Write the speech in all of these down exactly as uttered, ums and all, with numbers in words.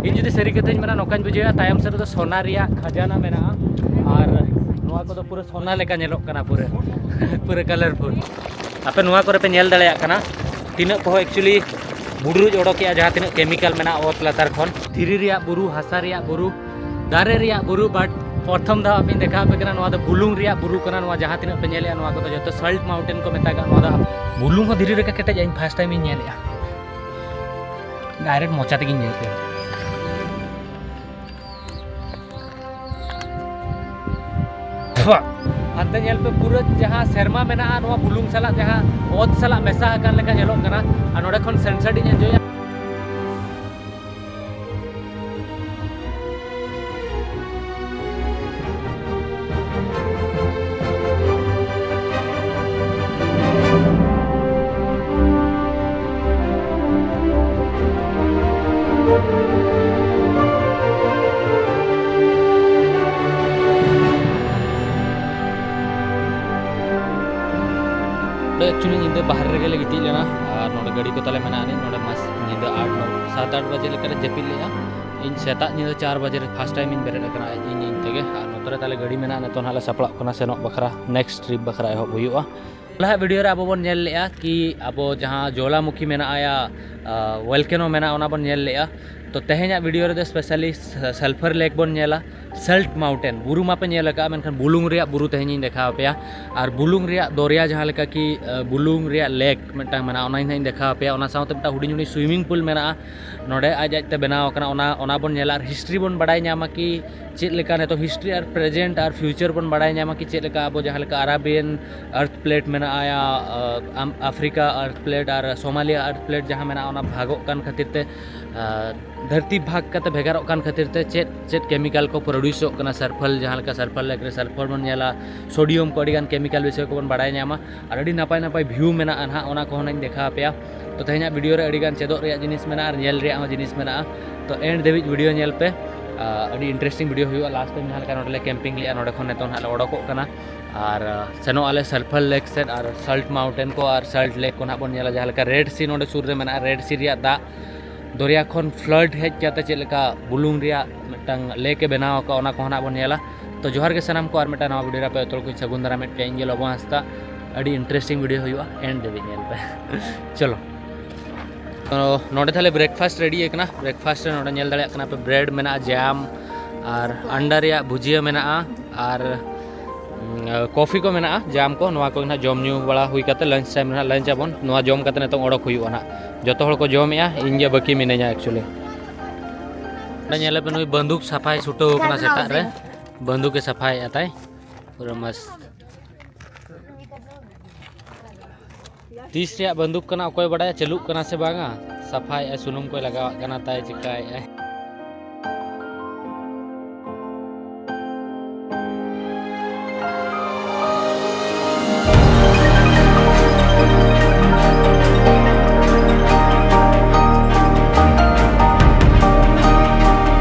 ᱤᱧ ᱡᱩᱫᱤ ᱥᱟᱹᱨᱤ ᱠᱟᱛᱷᱟᱧ ᱢᱮᱱᱟ, ᱱᱚᱝᱠᱟᱧ ᱵᱩᱡᱷᱟᱹᱣᱟ, ᱛᱟᱭᱚᱢ ᱥᱮᱫ ᱨᱮᱫᱚ ᱥᱚᱱᱟ ᱨᱮᱭᱟᱜ ᱠᱷᱟᱡᱟᱱᱟ ᱢᱮᱱᱟᱜᱼᱟ᱾ ᱟᱨ ᱱᱚᱣᱟ ᱠᱚᱫᱚ ᱯᱩᱨᱟᱹ ᱥᱚᱱᱟ ᱞᱮᱠᱟ ᱧᱮᱞᱚᱜ ᱠᱟᱱᱟ, ᱯᱩᱨᱟᱹ ᱯᱩᱨᱟᱹ ᱠᱟᱞᱟᱨᱯᱷᱩᱞ᱾ ᱟᱯᱮ ᱱᱚᱣᱟ ᱠᱚᱨᱮ ᱯᱮ ᱧᱮᱞ ᱫᱟᱲᱮᱭᱟᱜ ᱠᱟᱱᱟ ᱛᱤᱱᱟᱹᱜ ᱯᱚᱦᱚ actually ᱵᱩᱰᱨᱩᱡ ᱚᱰᱚᱠᱮᱜᱼᱟ, ᱡᱟᱦᱟᱸ ᱛᱤᱱᱟᱹᱜ ᱠᱮᱢᱤᱠᱟᱞ ᱢᱮᱱᱟᱜᱼᱟ ᱚᱛ ᱞᱟᱛᱟᱨ ᱠᱷᱚᱱ᱾ ᱫᱷᱤᱨᱤ ᱨᱮᱭᱟᱜ ᱵᱩᱨᱩ, ᱦᱟᱥᱟ ᱨᱮᱭᱟᱜ ᱵᱩᱨᱩ, ᱫᱟᱨᱮ ᱨᱮᱭᱟᱜ ᱵᱩᱨᱩ, but ᱯᱨᱚᱛᱷᱚᱢ ᱫᱷᱟᱣ ᱟᱯᱮᱧ ᱫᱮᱠᱷᱟᱣ ᱟᱯᱮ ᱠᱟᱱᱟ, ᱱᱚᱣᱟ ᱫᱚ ᱵᱩᱞᱩᱝ ᱨᱮᱭᱟᱜ ᱵᱩᱨᱩ ᱠᱟᱱᱟ᱾ ᱱᱚᱣᱟ ᱡᱟᱦᱟᱸ ᱛᱤᱱᱟᱹᱜ ᱯᱮ ᱧᱮᱞᱮᱜᱼᱟ, ᱱᱚᱣᱟ ᱠᱚᱫᱚ ᱡᱚᱛᱚ ᱥᱚᱞᱴ ᱢᱟᱣᱩᱱᱴᱮᱱ ᱠᱚ ᱢᱮᱛᱟᱜᱼᱟ᱾ ᱱᱚᱣᱟ ᱫᱚ ᱵᱩᱞᱩᱝ ᱦᱚᱸ ᱫᱷᱤᱨᱤ ᱨᱮ ᱠᱮᱴᱮᱡᱼᱟ, ᱤᱧ ᱯᱷᱟᱥᱴ ᱴᱟᱭᱤᱢ ᱤᱧ ᱧᱮᱞᱮᱜᱼᱟ᱾ ᱰᱟᱭᱨᱮᱠᱴ ᱢᱚᱪᱟ ᱛᱮᱜᱮᱧ ᱧᱮᱞ ᱠᱮᱫᱟ᱾ ᱦᱟᱱᱛᱮ ᱧᱮᱞ ᱯᱮ, ᱯᱩᱨᱟᱹ ᱡᱟᱦᱟᱸ ᱥᱮᱨᱢᱟ ᱢᱮᱱᱟᱜᱼᱟ, ᱱᱚᱣᱟ ᱵᱩᱞᱩᱝ ᱥᱟᱞᱟᱜ, ᱡᱟᱦᱟᱸ ᱚᱛ ᱥᱟᱞᱟᱜ ᱢᱮᱥᱟ ᱟᱠᱟᱱ ᱞᱮᱠᱟ ᱧᱮᱞᱚᱜ ᱠᱟᱱᱟ᱾ ᱟᱨ ᱱᱚᱰᱮ ᱠᱷᱚᱱ ᱥᱟᱱᱥᱮᱴ ᱤᱧ ᱮᱱᱡᱚᱭᱟ᱾ ᱱᱚᱰᱮ actually ᱧᱤᱫᱟᱹ ᱵᱟᱦᱨᱮ ᱨᱮᱜᱮ ᱞᱮ ᱜᱤᱛᱤᱡ ᱞᱮᱱᱟ᱾ ᱟᱨ ᱱᱚᱰᱮ ᱜᱟᱹᱰᱤ ᱠᱚ ᱛᱟᱞᱮ ᱢᱮᱱᱟᱜ ᱟᱹᱱᱤᱡ᱾ ᱱᱚᱰᱮ ᱢᱟᱥ ᱧᱤᱫᱟᱹ ᱟᱴ, ᱱᱚ, ᱥᱟᱛ, ᱟᱴ ᱵᱟᱡᱮ ᱞᱮᱠᱟᱞᱮ ᱡᱟᱹᱯᱤᱫ ᱞᱮᱫᱼᱟ᱾ ᱤᱧ ᱥᱮᱛᱟᱜ ᱧᱤᱫᱟᱹ ᱪᱟᱨ ᱵᱟᱡᱮ ᱨᱮ ᱯᱷᱟᱥᱴ ᱴᱟᱭᱤᱢ ᱤᱧ ᱵᱮᱨᱮᱫ ᱟᱠᱟᱱᱟ ᱤᱧ ᱤᱧ ᱛᱮᱜᱮ᱾ ᱟᱨ ᱱᱚᱛᱮ ᱨᱮ ᱛᱟᱞᱮ ᱜᱟᱹᱰᱤ ᱢᱮᱱᱟᱜᱼᱟ, ᱱᱤᱛᱚᱜ ᱱᱟᱦᱟᱜ ᱞᱮ ᱥᱟᱯᱲᱟᱜ ᱠᱟᱱᱟ ᱥᱮᱱᱚᱜ ᱵᱟᱠᱷᱨᱟ, ᱱᱮᱠᱥᱴ ᱴᱨᱤᱯ ᱵᱟᱠᱷᱨᱟ ᱮᱦᱚᱵ ᱦᱩᱭᱩᱜᱼᱟ᱾ ᱞᱟᱦᱟ ᱵᱷᱤᱰᱤᱭᱳ ᱨᱮ ᱟᱵᱚ ᱵᱚᱱ ᱧᱮᱞ ᱞᱮᱜᱼᱟ ᱠᱤ ᱟᱵᱚ ᱡᱟᱦᱟᱸ ᱡᱚᱞᱟᱢᱩᱠᱷᱤ ᱢᱮᱱᱟᱜᱼᱟ, ᱭᱟ, ᱟ, ᱵᱷᱚᱞᱠᱮᱱᱳ ᱢᱮᱱᱟᱜᱼᱟ, ᱚᱱᱟ ᱵᱚᱱ ᱧᱮᱞ ᱞᱮᱜᱼᱟ᱾ ᱛᱚ ᱛᱮᱦᱮᱧᱟᱜ ᱵᱷᱤᱰᱤᱭᱳ ᱨᱮᱫᱚ ᱥᱯᱮᱥᱟᱞᱤ ᱥᱟᱞᱯᱷᱟᱨ ᱞᱮᱠ ᱵᱚᱱ ᱧᱮᱞᱟ᱾ ᱥᱚᱞᱴ ᱢᱟᱣᱩᱱᱴᱮᱱ, ᱵᱩᱨᱩ ᱢᱟᱯᱮ ᱧᱮᱞ ᱟᱠᱟᱫᱼᱟ, ᱢᱮᱱᱠᱷᱟᱱ ᱵᱩᱞᱩᱝ ᱨᱮᱭᱟᱜ ᱵᱩᱨᱩ ᱛᱮᱦᱮᱧ ᱤᱧ ᱫᱮᱠᱷᱟᱣ ᱟᱯᱮᱭᱟ᱾ ᱟᱨ ᱵᱩᱞᱩᱝ ᱨᱮᱭᱟᱜ ᱫᱚᱨᱭᱟ, ᱡᱟᱦᱟᱸ ᱞᱮᱠᱟ ᱠᱤ, ᱟ, ᱵᱩᱞᱩᱝ ᱨᱮᱭᱟᱜ ᱞᱮᱠ ᱢᱤᱫᱴᱟᱝ ᱢᱮᱱᱟᱜᱼᱟ, ᱚᱱᱟ ᱤᱧ ᱦᱟᱸᱜ ᱤᱧ ᱫᱮᱠᱷᱟᱣ ᱟᱯᱮᱭᱟ᱾ ᱚᱱᱟ ᱥᱟᱶᱛᱮ ᱢᱤᱫᱴᱟᱝ ᱦᱩᱰᱤᱧ ᱦᱩᱰᱤᱧ ᱥᱩᱭᱢᱤᱝ ᱯᱩᱞ ᱢᱮᱱᱟᱜᱼᱟ, ᱱᱚᱰᱮ ᱟᱡ ᱟᱡᱛᱮ ᱵᱮᱱᱟᱣ ᱟᱠᱟᱱᱟ, ᱚᱱᱟ, ᱚᱱᱟ ᱵᱚᱱ ᱧᱮᱞᱟ᱾ ᱟᱨ ᱦᱤᱥᱴᱨᱤ ᱵᱚᱱ ᱵᱟᱲᱟᱭ ᱧᱟᱢᱟ ᱠᱤ ᱪᱮᱫ ᱞᱮᱠᱟ ᱱᱤᱛᱚᱜ ᱦᱤᱥᱴᱨᱤ ᱟᱨ ᱯᱨᱮᱡᱮᱱᱴ ᱟᱨ ᱯᱷᱤᱭᱩᱪᱟᱨ ᱵᱚᱱ ᱵᱟᱲᱟᱭ ᱧᱟᱢᱟ ᱠᱤ ᱪᱮᱫ ᱞᱮᱠᱟ ᱟᱵᱚ ᱡᱟᱦᱟᱸ ᱞᱮᱠᱟ ᱟᱨᱟᱵᱤᱭᱟᱱ ᱟᱨᱛᱷ ᱯᱞᱮᱴ ᱢᱮᱱᱟᱜᱼᱟ, ᱭᱟ, ᱟ, ᱟᱢ-, ᱟᱯᱷᱨᱤᱠᱟ ᱟᱨᱛᱷ ᱯᱞᱮᱴ ᱟᱨ ᱥᱳᱢᱟᱞᱤᱭᱟ ᱟᱨᱛᱷ ᱯᱞᱮᱴ ᱡᱟᱦᱟᱸ ᱢᱮᱱᱟᱜᱼᱟ, ᱚᱱᱟ ᱵᱷᱟᱜᱚᱜ ᱠᱟᱱ ᱠᱷᱟᱹᱛᱤᱨ ᱛᱮ, ᱟ, ᱫᱷᱟᱹᱨᱛᱤ ᱵᱷᱟᱜᱽ ᱠᱟᱛᱮ ᱵᱷᱮᱜᱟᱨᱚᱜ ᱠᱟᱱ ᱠᱷᱟᱹᱛᱤᱨ ᱛᱮ ᱪᱮᱫ ᱪᱮᱫ ᱠᱮᱢᱤᱠᱟᱞ ᱠᱚ ᱯᱨᱚᱰᱭᱩᱥᱚᱜ ᱠᱟᱱᱟ, ᱥᱟᱞᱯᱷᱟᱨ, ᱡᱟᱦᱟᱸ ᱞᱮᱠᱟ ᱥᱟᱞᱯᱷᱟᱨ ᱞᱮᱠ ᱨᱮ ᱥᱟᱞᱯᱷᱟᱨ ᱵᱚᱱ ᱧᱮᱞᱟ, ᱥᱳᱰᱤᱭᱟᱢ ᱠᱚ, ᱟᱹᱰᱤᱜᱟᱱ ᱠᱮᱢᱤᱠᱟᱞ ᱵᱤᱥᱚᱭ ᱠᱚᱵᱚᱱ ᱵᱟᱲᱟᱭ ᱧᱟᱢᱟ᱾ ᱟᱨ ᱟᱹᱰᱤ ᱱᱟᱯᱟᱭ ᱱᱟᱯᱟᱭ ᱵᱷᱤᱭᱩ ᱢᱮᱱᱟᱜᱼᱟ ᱱᱟᱦᱟᱜ, ᱚᱱᱟ ᱠᱚᱦᱚᱸ ᱱᱟᱜ ᱤᱧ ᱫᱮᱠᱷᱟᱣ ᱟᱯᱮᱭᱟ᱾ ᱛᱚ ᱛᱮᱦᱮᱧᱟᱜ ᱵᱷᱤᱰᱤᱭᱳ ᱨᱮ ᱟᱹᱰᱤᱜᱟᱱ ᱪᱮᱫᱚᱜ ᱨᱮᱭᱟᱜ ᱡᱤᱱᱤᱥ ᱢᱮᱱᱟᱜᱼᱟ ᱟᱨ ᱧᱮᱞ ᱨᱮᱭᱟᱜ ᱦᱚᱸ ᱡᱤᱱᱤᱥ ᱢᱮᱱᱟᱜᱼᱟ᱾ ᱛᱚ ᱮᱱᱰ ᱫᱷᱟᱹᱵᱤᱡ ᱵᱷᱤᱰᱤᱭᱳ ᱧᱮᱞ ᱯᱮ᱾ ᱟ, ᱟᱹᱰᱤ ᱤᱱᱴᱟᱨᱮᱥᱴᱤᱝ ᱵᱷᱤᱰᱤᱭᱳ ᱦᱩᱭᱩᱜᱼᱟ᱾ ᱞᱟᱥᱴ ᱴᱟᱭᱤᱢ ᱡᱟᱦᱟᱸ ᱞᱮᱠᱟ ᱱᱚᱰᱮ ᱞᱮ ᱠᱮᱢᱯᱤᱝ ᱞᱮᱜᱼᱟ, ᱱᱚᱰᱮ ᱠᱷᱚᱱ ᱱᱤᱛᱚᱝ ᱱᱟᱦᱟᱜ ᱞᱮ ᱚᱰᱚᱠᱚᱜ ᱠᱟᱱᱟ᱾ ᱟᱨ, ᱟ, ᱥᱮᱱᱚᱜ ᱟᱞᱮ ᱥᱟᱞᱯᱷᱟᱨ ᱞᱮᱠ ᱥᱮᱫ ᱟᱨ ᱥᱚᱞᱴ ᱢᱟᱣᱩᱱᱴᱮᱱ ᱠᱚ ᱟᱨ ᱥᱚᱞᱴ ᱞᱮᱠ ᱠᱚ ᱱᱟᱦᱟᱜ ᱵᱚᱱ ᱧᱮᱞᱟ, ᱡᱟᱦᱟᱸ ᱞᱮᱠᱟ ᱨᱮᱰ ᱥᱤ ᱱᱚᱰᱮ ᱥᱩᱨ ᱨᱮ ᱢᱮᱱᱟᱜᱼᱟ, ᱨᱮᱰ ᱥᱤ ᱨᱮᱭᱟᱜ ᱫᱟᱜ ᱫᱚᱨᱭᱟ ᱠᱷᱚᱱ ᱯᱷᱞᱟᱰ ᱦᱮᱡ ᱠᱟᱛᱮ ᱪᱮᱫ ᱞᱮᱠᱟ ᱵᱩᱞᱩᱝ ᱨᱮᱭᱟᱜ ᱢᱤᱫᱴᱟᱝ ᱞᱮᱠ ᱮ ᱵᱮᱱᱟᱣ ᱟᱠᱟᱫ, ᱚᱱᱟ ᱠᱚᱦᱚᱸ ᱱᱟᱜ ᱵᱚᱱ ᱧᱮᱞᱟ᱾ ᱛᱚ ᱡᱚᱦᱟᱨ ᱜᱮ ᱥᱟᱱᱟᱢ ᱠᱚ, ᱟᱨ ᱢᱤᱫᱴᱟᱝ ᱱᱟᱣᱟ ᱵᱷᱤᱰᱤᱭᱳ ᱨᱮ ᱟᱯᱮ ᱡᱚᱛᱚ ᱦᱚᱲ ᱠᱚᱧ ᱥᱟᱹᱜᱩᱱ ᱫᱟᱨᱟᱢᱮᱫ ᱯᱮᱭᱟ᱾ ᱤᱧ ᱜᱮ ᱞᱚᱵᱚ ᱦᱟᱸᱥᱫᱟ᱾ ᱟᱹᱰᱤ ᱤᱱᱴᱟᱨᱮᱥᱴᱤᱝ ᱵᱷᱤᱰᱤᱭᱳ ᱦᱩᱭᱩᱜᱼᱟ, ᱮᱱᱰ ᱫᱷᱟᱹᱵᱤᱡ ᱧᱮᱞ ᱯᱮ᱾ ᱪᱚᱞᱚ, ᱛᱚ ᱱᱚᱰᱮ ᱛᱟᱦᱞᱮ ᱵᱨᱮᱠᱯᱷᱟᱥᱴ ᱨᱮᱰᱤ ᱟᱠᱟᱱᱟ᱾ ᱵᱨᱮᱠᱯᱷᱟᱥᱴ ᱨᱮ ᱱᱚᱰᱮ ᱧᱮᱞ ᱫᱟᱲᱮᱭᱟᱜ ᱠᱟᱱᱟ ᱯᱮ, ᱵᱨᱮᱰ ᱢᱮᱱᱟᱜᱼᱟ, ᱡᱟᱢ ᱟᱨ ᱟᱱᱰᱟ ᱨᱮᱭᱟᱜ ᱵᱷᱩᱡᱤᱭᱟᱹ ᱢᱮᱱᱟᱜᱼᱟ ᱟᱨ ᱩᱸ, ᱠᱚᱯᱷᱤ ᱠᱚ ᱢᱮᱱᱟᱜᱼᱟ, ᱡᱟᱢ ᱠᱚ, ᱱᱚᱣᱟ ᱠᱚ ᱱᱟᱦᱟᱜ ᱡᱚᱢ ᱧᱩ ᱵᱟᱲᱟ ᱦᱩᱭ ᱠᱟᱛᱮ ᱞᱟᱧᱪ ᱴᱟᱭᱤᱢ ᱨᱮ ᱱᱟᱦᱟᱜ ᱞᱟᱧᱪ ᱟᱵᱚᱱ᱾ ᱱᱚᱣᱟ ᱡᱚᱢ ᱠᱟᱛᱮ ᱱᱤᱛᱚᱝ ᱚᱰᱚᱠ ᱦᱩᱭᱩᱜᱼᱟ ᱱᱟᱦᱟᱜ᱾ ᱡᱚᱛᱚ ᱦᱚᱲ ᱠᱚ ᱡᱚᱢᱮᱜᱼᱟ, ᱤᱧ ᱜᱮ ᱵᱟᱹᱠᱤ ᱢᱤᱱᱟᱹᱧᱟ ᱮᱠᱪᱩᱭᱮᱞᱤ᱾ ᱚᱸᱰᱮ ᱧᱮᱞ ᱯᱮ, ᱱᱩᱭ ᱵᱟᱱᱫᱩᱠ ᱥᱟᱯᱷᱟᱭ ᱪᱷᱩᱴᱟᱹᱣ ᱠᱟᱱᱟ ᱥᱮᱛᱟᱜ ᱨᱮ, ᱵᱟᱱᱫᱩᱠ ᱮ ᱥᱟᱯᱷᱟᱭᱮᱫᱼᱟ ᱛᱟᱭ, ᱯᱩᱨᱟᱹ ᱢᱚᱥᱛ᱾ ᱛᱤᱥ ᱨᱮᱭᱟᱜ ᱵᱟᱱᱫᱩᱠ ᱠᱟᱱᱟ ᱚᱠᱚᱭ ᱵᱟᱰᱟᱭᱟ, ᱪᱟᱹᱞᱩᱜ ᱠᱟᱱᱟ ᱥᱮ ᱵᱟᱝᱟ, ᱥᱟᱯᱷᱟᱭᱮᱫᱼᱟᱭ, ᱥᱩᱱᱩᱢ ᱠᱚᱭ ᱞᱟᱜᱟᱣᱟᱜ ᱠᱟᱱᱟ ᱛᱟᱭ, ᱪᱤᱠᱟᱭᱮᱫᱼᱟᱭ᱾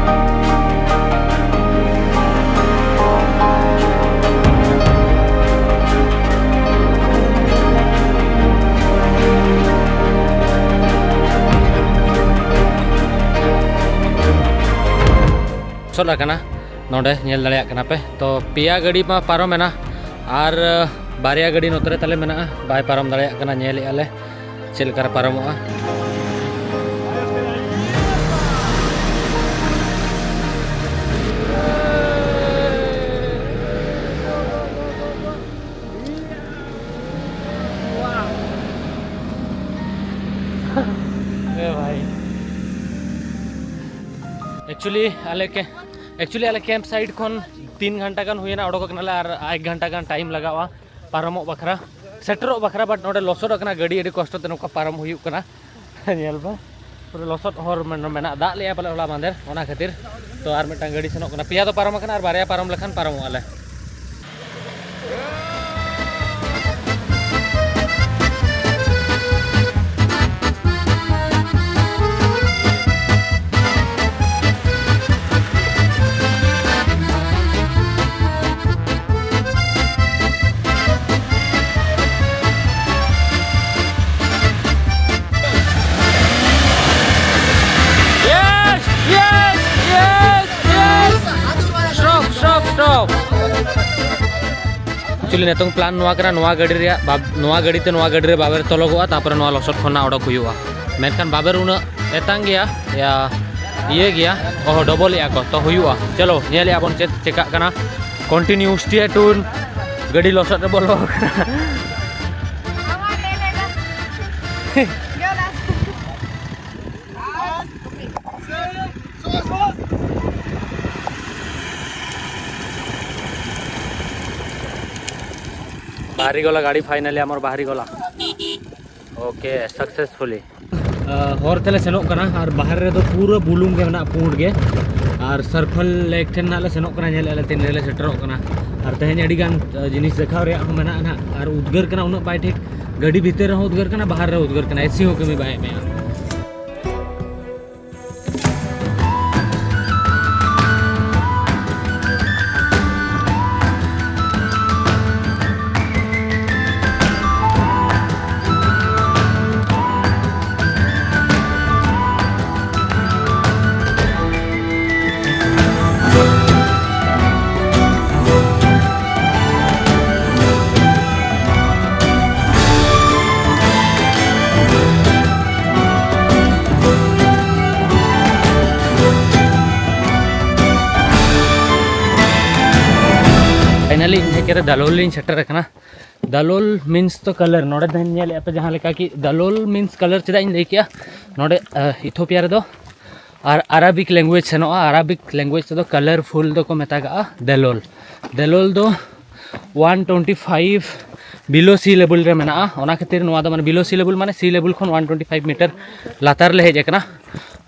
ᱞᱚᱥᱚᱫ ᱟᱠᱟᱱᱟ᱾ ᱱᱚᱰᱮ ᱧᱮᱞ ᱫᱟᱲᱮᱭᱟᱜ ᱠᱟᱱᱟ ᱯᱮ, ᱛᱚ ᱯᱮᱭᱟ ᱜᱟᱹᱰᱤ ᱢᱟ ᱯᱟᱨᱚᱢᱮᱱᱟ ᱟᱨ ᱵᱟᱨᱭᱟ ᱜᱟᱹᱰᱤ ᱱᱚᱛᱮ ᱨᱮ ᱛᱟᱞᱮ ᱢᱮᱱᱟᱜᱼᱟ, ᱵᱟᱭ ᱯᱟᱨᱚᱢ ᱫᱟᱲᱮᱭᱟᱜ ᱠᱟᱱᱟ᱾ ᱧᱮᱞᱮᱫᱼᱟ ᱞᱮ ᱪᱮᱫ ᱞᱮᱠᱟᱨᱮ ᱯᱟᱨᱚᱢᱚᱜᱼᱟ᱾ ᱮ ᱵᱷᱟᱭ, ᱮᱠᱪᱩᱭᱮᱞᱤ ᱟᱞᱮ ᱠᱮ ᱮᱠᱪᱩᱭᱮᱞᱤ ᱟᱞᱮ ᱠᱮᱢᱯ ᱥᱟᱭᱤᱴ ᱠᱷᱚᱱ ᱛᱤᱱ ᱜᱷᱚᱱᱴᱟ ᱜᱟᱱ ᱦᱩᱭᱮᱱᱟ, ᱚᱰᱚᱠ ᱠᱟᱱᱟᱞᱮ, ᱟᱨ ᱮᱠ ᱜᱷᱚᱱᱴᱟ ᱜᱟᱱ ᱴᱟᱭᱤᱢ ᱞᱟᱜᱟᱜᱼᱟ ᱯᱟᱨᱚᱢᱚᱜ ᱵᱟᱠᱷᱨᱟ, ᱥᱮᱴᱮᱨᱚᱜ ᱵᱟᱠᱷᱨᱟ᱾ ᱵᱟᱴ ᱱᱚᱰᱮ ᱞᱚᱥᱚᱫ ᱟᱠᱟᱱᱟ, ᱜᱟᱹᱰᱤ ᱟᱹᱰᱤ ᱠᱚᱥᱴᱚ ᱛᱮ ᱱᱚᱝᱠᱟ ᱯᱟᱨᱚᱢ ᱦᱩᱭᱩᱜ ᱠᱟᱱᱟ᱾ ᱧᱮᱞ ᱯᱮ, ᱯᱩᱨᱟᱹ ᱞᱚᱥᱚᱫ ᱦᱚᱨ ᱢᱮᱱ-, ᱢᱮᱱᱟᱜ, ᱫᱟᱜ ᱞᱮᱜᱼᱟ ᱯᱟᱞᱮ ᱦᱚᱞᱟ ᱢᱟᱦᱫᱮᱨ, ᱚᱱᱟ ᱠᱷᱟᱹᱛᱤᱨ᱾ ᱛᱚ ᱟᱨ ᱢᱤᱫᱴᱟᱝ ᱜᱟᱹᱰᱤ ᱥᱮᱱᱚᱜ ᱠᱟᱱᱟ, ᱯᱮᱭᱟ ᱫᱚ ᱯᱟᱨᱚᱢ ᱟᱠᱟᱱᱟ ᱟᱨ ᱵᱟᱨᱭᱟ ᱯᱟᱨᱚᱢ ᱞᱮᱠᱷᱟᱱ ᱯᱟᱨᱚᱢᱚᱜᱼᱟ ᱞᱮ᱾ ᱱᱤᱛᱚᱝ ᱯᱞᱟᱱ ᱱᱚᱣᱟ ᱠᱟᱱᱟ, ᱱᱚᱣᱟ ᱜᱟᱹᱰᱤ ᱨᱮᱭᱟᱜ ᱵᱟᱵ-, ᱱᱚᱣᱟ ᱜᱟᱹᱰᱤ ᱛᱮ ᱱᱚᱣᱟ ᱜᱟᱹᱰᱤ ᱨᱮ ᱵᱟᱵᱮᱨ ᱛᱚᱞᱚᱜᱚᱜᱼᱟ, ᱛᱟᱨᱯᱚᱨᱮ ᱱᱚᱣᱟ ᱞᱚᱥᱚᱫ ᱠᱷᱚᱱ ᱱᱟᱜ ᱚᱰᱚᱠ ᱦᱩᱭᱩᱜᱼᱟ᱾ ᱢᱮᱱᱠᱷᱟᱱ ᱵᱟᱵᱮᱨ ᱩᱱᱟᱹᱜ ᱮᱛᱟᱝ ᱜᱮᱭᱟ, ᱭᱟ, ᱤᱭᱟᱹ ᱜᱮᱭᱟ, ᱚᱦᱚ, ᱰᱚᱵᱚᱞᱮᱜᱼᱟ ᱠᱚ, ᱛᱚ ᱦᱩᱭᱩᱜᱼᱟ᱾ ᱪᱚᱞᱚ ᱧᱮᱞᱮᱜᱼᱟ ᱵᱚᱱ ᱪᱮᱫ ᱪᱮᱠᱟᱜ ᱠᱟᱱᱟ᱾ Continue, stay tuned. ᱜᱟᱹᱰᱤ ᱞᱚᱥᱚᱫ ᱨᱮ ᱵᱚᱞᱚ ᱟᱠᱟᱱᱟ᱾ ᱵᱟᱦᱨᱤ ᱜᱚᱞᱟ ᱜᱟᱹᱰᱤ finally ᱟᱢᱟᱨ ᱵᱟᱦᱨᱤ ᱜᱚᱞᱟ᱾ Okay, successfully. ᱦᱚᱨ ᱛᱮᱞᱮ ᱥᱮᱱᱚᱜ ᱠᱟᱱᱟ ᱟᱨ ᱵᱟᱦᱨᱮ ᱨᱮᱫᱚ ᱯᱩᱨᱟᱹ ᱵᱩᱞᱩᱝ ᱜᱮ ᱢᱮᱱᱟᱜᱼᱟ, ᱯᱩᱸᱰ ᱜᱮ᱾ ᱟᱨ ᱥᱟᱨᱯᱷᱟᱞ ᱞᱮᱠ ᱴᱷᱮᱱ ᱱᱟᱜ ᱞᱮ ᱥᱮᱱᱚᱜ ᱠᱟᱱᱟ, ᱧᱮᱞᱮᱫᱼᱟ ᱞᱮ ᱛᱤᱱ ᱨᱮᱞᱮ ᱥᱮᱴᱮᱨᱚᱜ ᱠᱟᱱᱟ᱾ ᱟᱨ ᱛᱮᱦᱮᱧ ᱟᱹᱰᱤ ᱜᱟᱱ, ᱟ, ᱡᱤᱱᱤᱥ ᱫᱮᱠᱷᱟᱣ ᱨᱮᱭᱟᱜ ᱦᱚᱸ ᱢᱮᱱᱟᱜᱼᱟ ᱱᱟᱜ᱾ ᱟᱨ ᱩᱫᱽᱜᱟᱹᱨ ᱠᱟᱱᱟ ᱩᱱᱟᱹᱜ ᱵᱟᱭ ᱴᱷᱤᱠ, ᱜᱟᱹᱰᱤ ᱵᱷᱤᱛᱤᱨ ᱨᱮᱦᱚᱸ ᱩᱫᱽᱜᱟᱹᱨ ᱠᱟᱱᱟ, ᱵᱟᱦᱨᱮ ᱨᱮᱦᱚᱸ ᱩᱫᱽᱜᱟᱹᱨ ᱠᱟᱱᱟ, AC ᱦᱚᱸ ᱠᱟᱹᱢᱤ ᱵᱟᱭ ᱮᱢᱮᱜᱼᱟ᱾ Finally, ᱤᱧ ᱦᱮᱡ ᱠᱟᱛᱮ ᱫᱟᱞᱳᱞ ᱞᱤᱧ ᱥᱮᱴᱮᱨ ᱟᱠᱟᱱᱟ᱾ ᱫᱟᱞᱳᱞ means ᱫᱚ colour᱾ ᱱᱚᱰᱮ ᱫᱚᱧ ᱧᱮᱞᱮᱫᱼᱟ ᱯᱮ ᱡᱟᱦᱟᱸ ᱞᱮᱠᱟ ᱠᱤ ᱫᱟᱞᱳᱞ means colour᱾ ᱪᱮᱫᱟᱜ ᱤᱧ ᱞᱟᱹᱭ ᱠᱮᱜᱼᱟ? ᱱᱚᱰᱮ, ᱟ, ᱤᱛᱷᱳᱯᱤᱭᱟ ᱨᱮᱫᱚ ᱟᱨ Arabic language ᱥᱮᱱᱚᱜᱼᱟ᱾ Arabic language ᱛᱮᱫᱚ colourful ᱫᱚᱠᱚ ᱢᱮᱛᱟᱜᱟᱜᱼᱟ ᱫᱟᱞᱳᱞ᱾ ᱫᱟᱞᱳᱞ ᱫᱚ one twenty five below sea level ᱨᱮ ᱢᱮᱱᱟᱜᱼᱟ᱾ ᱚᱱᱟ ᱠᱷᱟᱹᱛᱤᱨ ᱱᱚᱣᱟ ᱫᱚ, ᱢᱟᱱᱮ, below sea level ᱢᱟᱱᱮ sea level ᱠᱷᱚᱱ one twenty five meter ᱞᱟᱛᱟᱨ ᱞᱮ ᱦᱮᱡ ᱟᱠᱟᱱᱟ᱾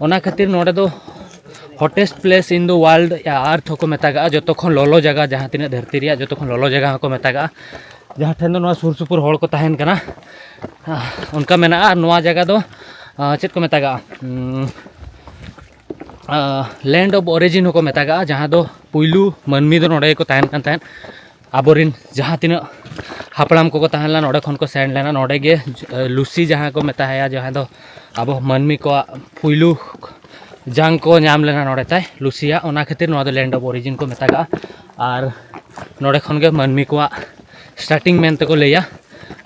ᱚᱱᱟ ᱠᱷᱟᱹᱛᱤᱨ ᱱᱚᱰᱮ ᱫᱚ hottest place in the world, ᱭᱟ earth ᱦᱚᱸᱠᱚ ᱢᱮᱛᱟᱜᱟᱜᱼᱟ, ᱡᱚᱛᱚ ᱠᱷᱚᱱ ᱞᱚᱞᱚ ᱡᱟᱭᱜᱟ, ᱡᱟᱦᱟᱸ ᱛᱤᱱᱟᱹᱜ ᱫᱷᱟᱹᱨᱛᱤ ᱨᱮᱭᱟᱜ ᱡᱚᱛᱚ ᱠᱷᱚᱱ ᱞᱚᱞᱚ ᱡᱟᱭᱜᱟ ᱦᱚᱸᱠᱚ ᱢᱮᱛᱟᱜᱟᱜᱼᱟ, ᱡᱟᱦᱟᱸ ᱴᱷᱮᱱ ᱫᱚ ᱱᱚᱣᱟ ᱥᱩᱨ ᱥᱩᱯᱩᱨ ᱦᱚᱲ ᱠᱚ ᱛᱟᱦᱮᱱ ᱠᱟᱱᱟ, ᱚᱱᱠᱟ ᱢᱮᱱᱟᱜᱼᱟ᱾ ᱟᱨ ᱱᱚᱣᱟ ᱡᱟᱭᱜᱟ ᱫᱚ, ᱟ, ᱪᱮᱫ ᱠᱚ ᱢᱮᱛᱟᱜᱟᱜᱼᱟ? ᱩᱢ, ᱟ, land of origin ᱦᱚᱸᱠᱚ ᱢᱮᱛᱟᱜᱟᱜᱼᱟ, ᱡᱟᱦᱟᱸ ᱫᱚ ᱯᱩᱭᱞᱩ ᱢᱟᱹᱱᱢᱤ ᱫᱚ ᱱᱚᱰᱮ ᱜᱮᱠᱚ ᱛᱟᱦᱮᱱ ᱠᱟᱱ ᱛᱟᱦᱮᱸᱫ᱾ ᱟᱵᱚᱨᱮᱱ ᱡᱟᱦᱟᱸ ᱛᱤᱱᱟᱹᱜ ᱦᱟᱯᱲᱟᱢ ᱠᱚᱠᱚ ᱛᱟᱦᱮᱸ ᱞᱮᱱᱟ, ᱱᱚᱰᱮ ᱠᱷᱚᱱ ᱠᱚ ᱥᱮᱱ ᱞᱮᱱᱟ᱾ ᱱᱚᱰᱮ ᱜᱮ, ᱮ, ᱞᱩᱥᱤ ᱡᱟᱦᱟᱸ ᱠᱚ ᱢᱮᱛᱟᱭᱟ, ᱡᱟᱦᱟᱸᱭ ᱫᱚ ᱟᱵᱚ ᱢᱟᱹᱱᱢᱤ ᱠᱚᱣᱟᱜ ᱯᱩᱭᱞᱩ ᱡᱟᱝ ᱠᱚ ᱧᱟᱢ ᱞᱮᱱᱟ ᱱᱚᱰᱮ ᱛᱟᱭ, ᱞᱩᱥᱤᱭᱟᱜ᱾ ᱚᱱᱟ ᱠᱷᱟᱹᱛᱤᱨ ᱱᱚᱣᱟ ᱫᱚ land of origin ᱠᱚ ᱢᱮᱛᱟᱜᱟᱜᱼᱟ᱾ ᱟᱨ ᱱᱚᱰᱮ ᱠᱷᱚᱱ ᱜᱮ ᱢᱟᱹᱱᱢᱤ ᱠᱚᱣᱟᱜ ᱥᱴᱟᱨᱴᱤᱝ ᱢᱮᱱ ᱛᱮᱠᱚ ᱞᱟᱹᱭᱟ᱾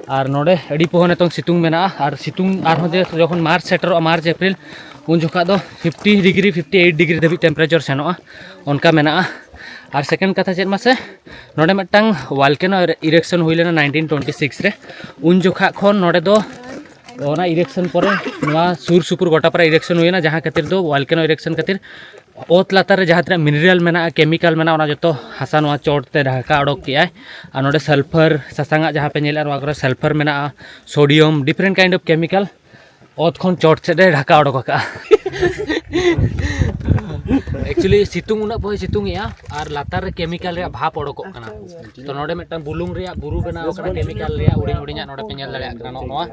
ᱟᱨ ᱱᱚᱰᱮ ᱟᱹᱰᱤ ᱯᱚᱦᱚᱸ ᱱᱤᱛᱚᱝ ᱥᱤᱛᱩᱝ ᱢᱮᱱᱟᱜᱼᱟ, ᱟᱨ ᱥᱤᱛᱩᱝ ᱟᱨᱦᱚᱸ ᱡᱮ ᱡᱚᱠᱷᱚᱱ ᱢᱟᱨᱪ ᱥᱮᱴᱮᱨᱚᱜᱼᱟ, ᱢᱟᱨᱪ ᱮᱯᱨᱤᱞ, ᱩᱱ ᱡᱚᱠᱷᱟᱡ ᱫᱚ fifty degree, fifty eight degree ᱫᱷᱟᱹᱵᱤᱡ ᱴᱮᱢᱯᱟᱨᱮᱪᱟᱨ ᱥᱮᱱᱚᱜᱼᱟ, ᱚᱱᱠᱟ ᱢᱮᱱᱟᱜᱼᱟ᱾ ᱟᱨ ᱥᱮᱠᱮᱱᱰ ᱠᱟᱛᱷᱟ ᱪᱮᱫ ᱢᱟᱥᱮ, ᱱᱚᱰᱮ ᱢᱤᱫᱴᱟᱝ ᱵᱷᱚᱞᱠᱮᱱᱳ ᱤᱨᱮᱠᱥᱚᱱ ᱦᱩᱭ ᱞᱮᱱᱟ ᱱᱟᱭᱤᱱᱴᱤᱱ ᱴᱩᱭᱮᱱᱴᱤ ᱥᱤᱠᱥ ᱨᱮ᱾ ᱩᱱ ᱡᱚᱠᱷᱟᱡ ᱠᱷᱚᱱ ᱱᱚᱰᱮ ᱫᱚ ᱚᱱᱟ ᱤᱨᱮᱠᱥᱚᱱ ᱯᱚᱨᱮ ᱱᱚᱣᱟ ᱥᱩᱨ ᱥᱩᱯᱩᱨ ᱜᱚᱴᱟ ᱯᱟᱨᱟ ᱤᱨᱮᱠᱥᱚᱱ ᱦᱩᱭᱮᱱᱟ, ᱡᱟᱦᱟᱸ ᱠᱷᱟᱹᱛᱤᱨ ᱫᱚ ᱵᱷᱚᱞᱠᱮᱱᱳ ᱤᱨᱮᱠᱥᱚᱱ ᱠᱷᱟᱹᱛᱤᱨ ᱚᱛ ᱞᱟᱛᱟᱨ ᱨᱮ ᱡᱟᱦᱟᱸ ᱛᱤᱱᱟᱹᱜ ᱢᱤᱱᱟᱨᱟᱞ ᱢᱮᱱᱟᱜᱼᱟ, ᱠᱮᱢᱤᱠᱟᱞ ᱢᱮᱱᱟᱜᱼᱟ, ᱚᱱᱟ ᱡᱚᱛᱚ ᱦᱟᱥᱟ ᱱᱚᱣᱟ ᱪᱚᱴ ᱛᱮ ᱰᱷᱟᱠᱟ ᱚᱰᱚᱠ ᱠᱮᱜᱼᱟᱭ᱾ ᱟᱨ ᱱᱚᱰᱮ ᱥᱟᱞᱯᱷᱟᱨ, ᱥᱟᱥᱟᱝᱟᱜ ᱡᱟᱦᱟᱸ ᱯᱮ ᱧᱮᱞᱮᱫᱼᱟ, ᱱᱚᱣᱟ ᱠᱚᱨᱮ ᱥᱟᱞᱯᱷᱟᱨ ᱢᱮᱱᱟᱜᱼᱟ, ᱥᱳᱰᱤᱭᱟᱢ, ᱰᱤᱯᱷᱟᱨᱮᱱᱴ ᱠᱟᱭᱤᱱᱰ ᱚᱯᱷ ᱠᱮᱢᱤᱠᱟᱞ ᱚᱛ ᱠᱷᱚᱱ ᱪᱚᱴ ᱥᱮᱫ ᱮ ᱰᱷᱟᱠᱟ ᱚᱰᱚᱠ ᱟᱠᱟᱜᱼᱟ᱾ ᱮᱠᱪᱩᱭᱮᱞᱤ ᱥᱤᱛᱩᱝ ᱩᱱᱟᱹᱜ ᱵᱚᱦᱚᱭ ᱥᱤᱛᱩᱝ ᱮᱜᱼᱟ, ᱟᱨ ᱞᱟᱛᱟᱨ ᱨᱮ ᱠᱮᱢᱤᱠᱟᱞ ᱨᱮᱭᱟᱜ ᱵᱷᱟᱯ ᱚᱰᱚᱠᱚᱜ ᱠᱟᱱᱟ᱾ ᱛᱚ ᱱᱚᱰᱮ ᱢᱤᱫᱴᱟᱝ ᱵᱩᱞᱩᱝ ᱨᱮᱭᱟᱜ ᱵᱩᱨᱩ ᱵᱮᱱᱟᱣ ᱟᱠᱟᱱᱟ, ᱠᱮᱢᱤᱠᱟᱞ ᱨᱮᱭᱟᱜ ᱦᱩᱰᱤᱧ ᱦᱩᱰᱤᱧᱟᱜ ᱱᱚᱰᱮ ᱯᱮ ᱧᱮᱞ ᱫᱟᱲᱮᱭᱟᱜ ᱠᱟᱱᱟ᱾ ᱱᱚᱜᱼᱚ ᱱᱚᱣᱟ,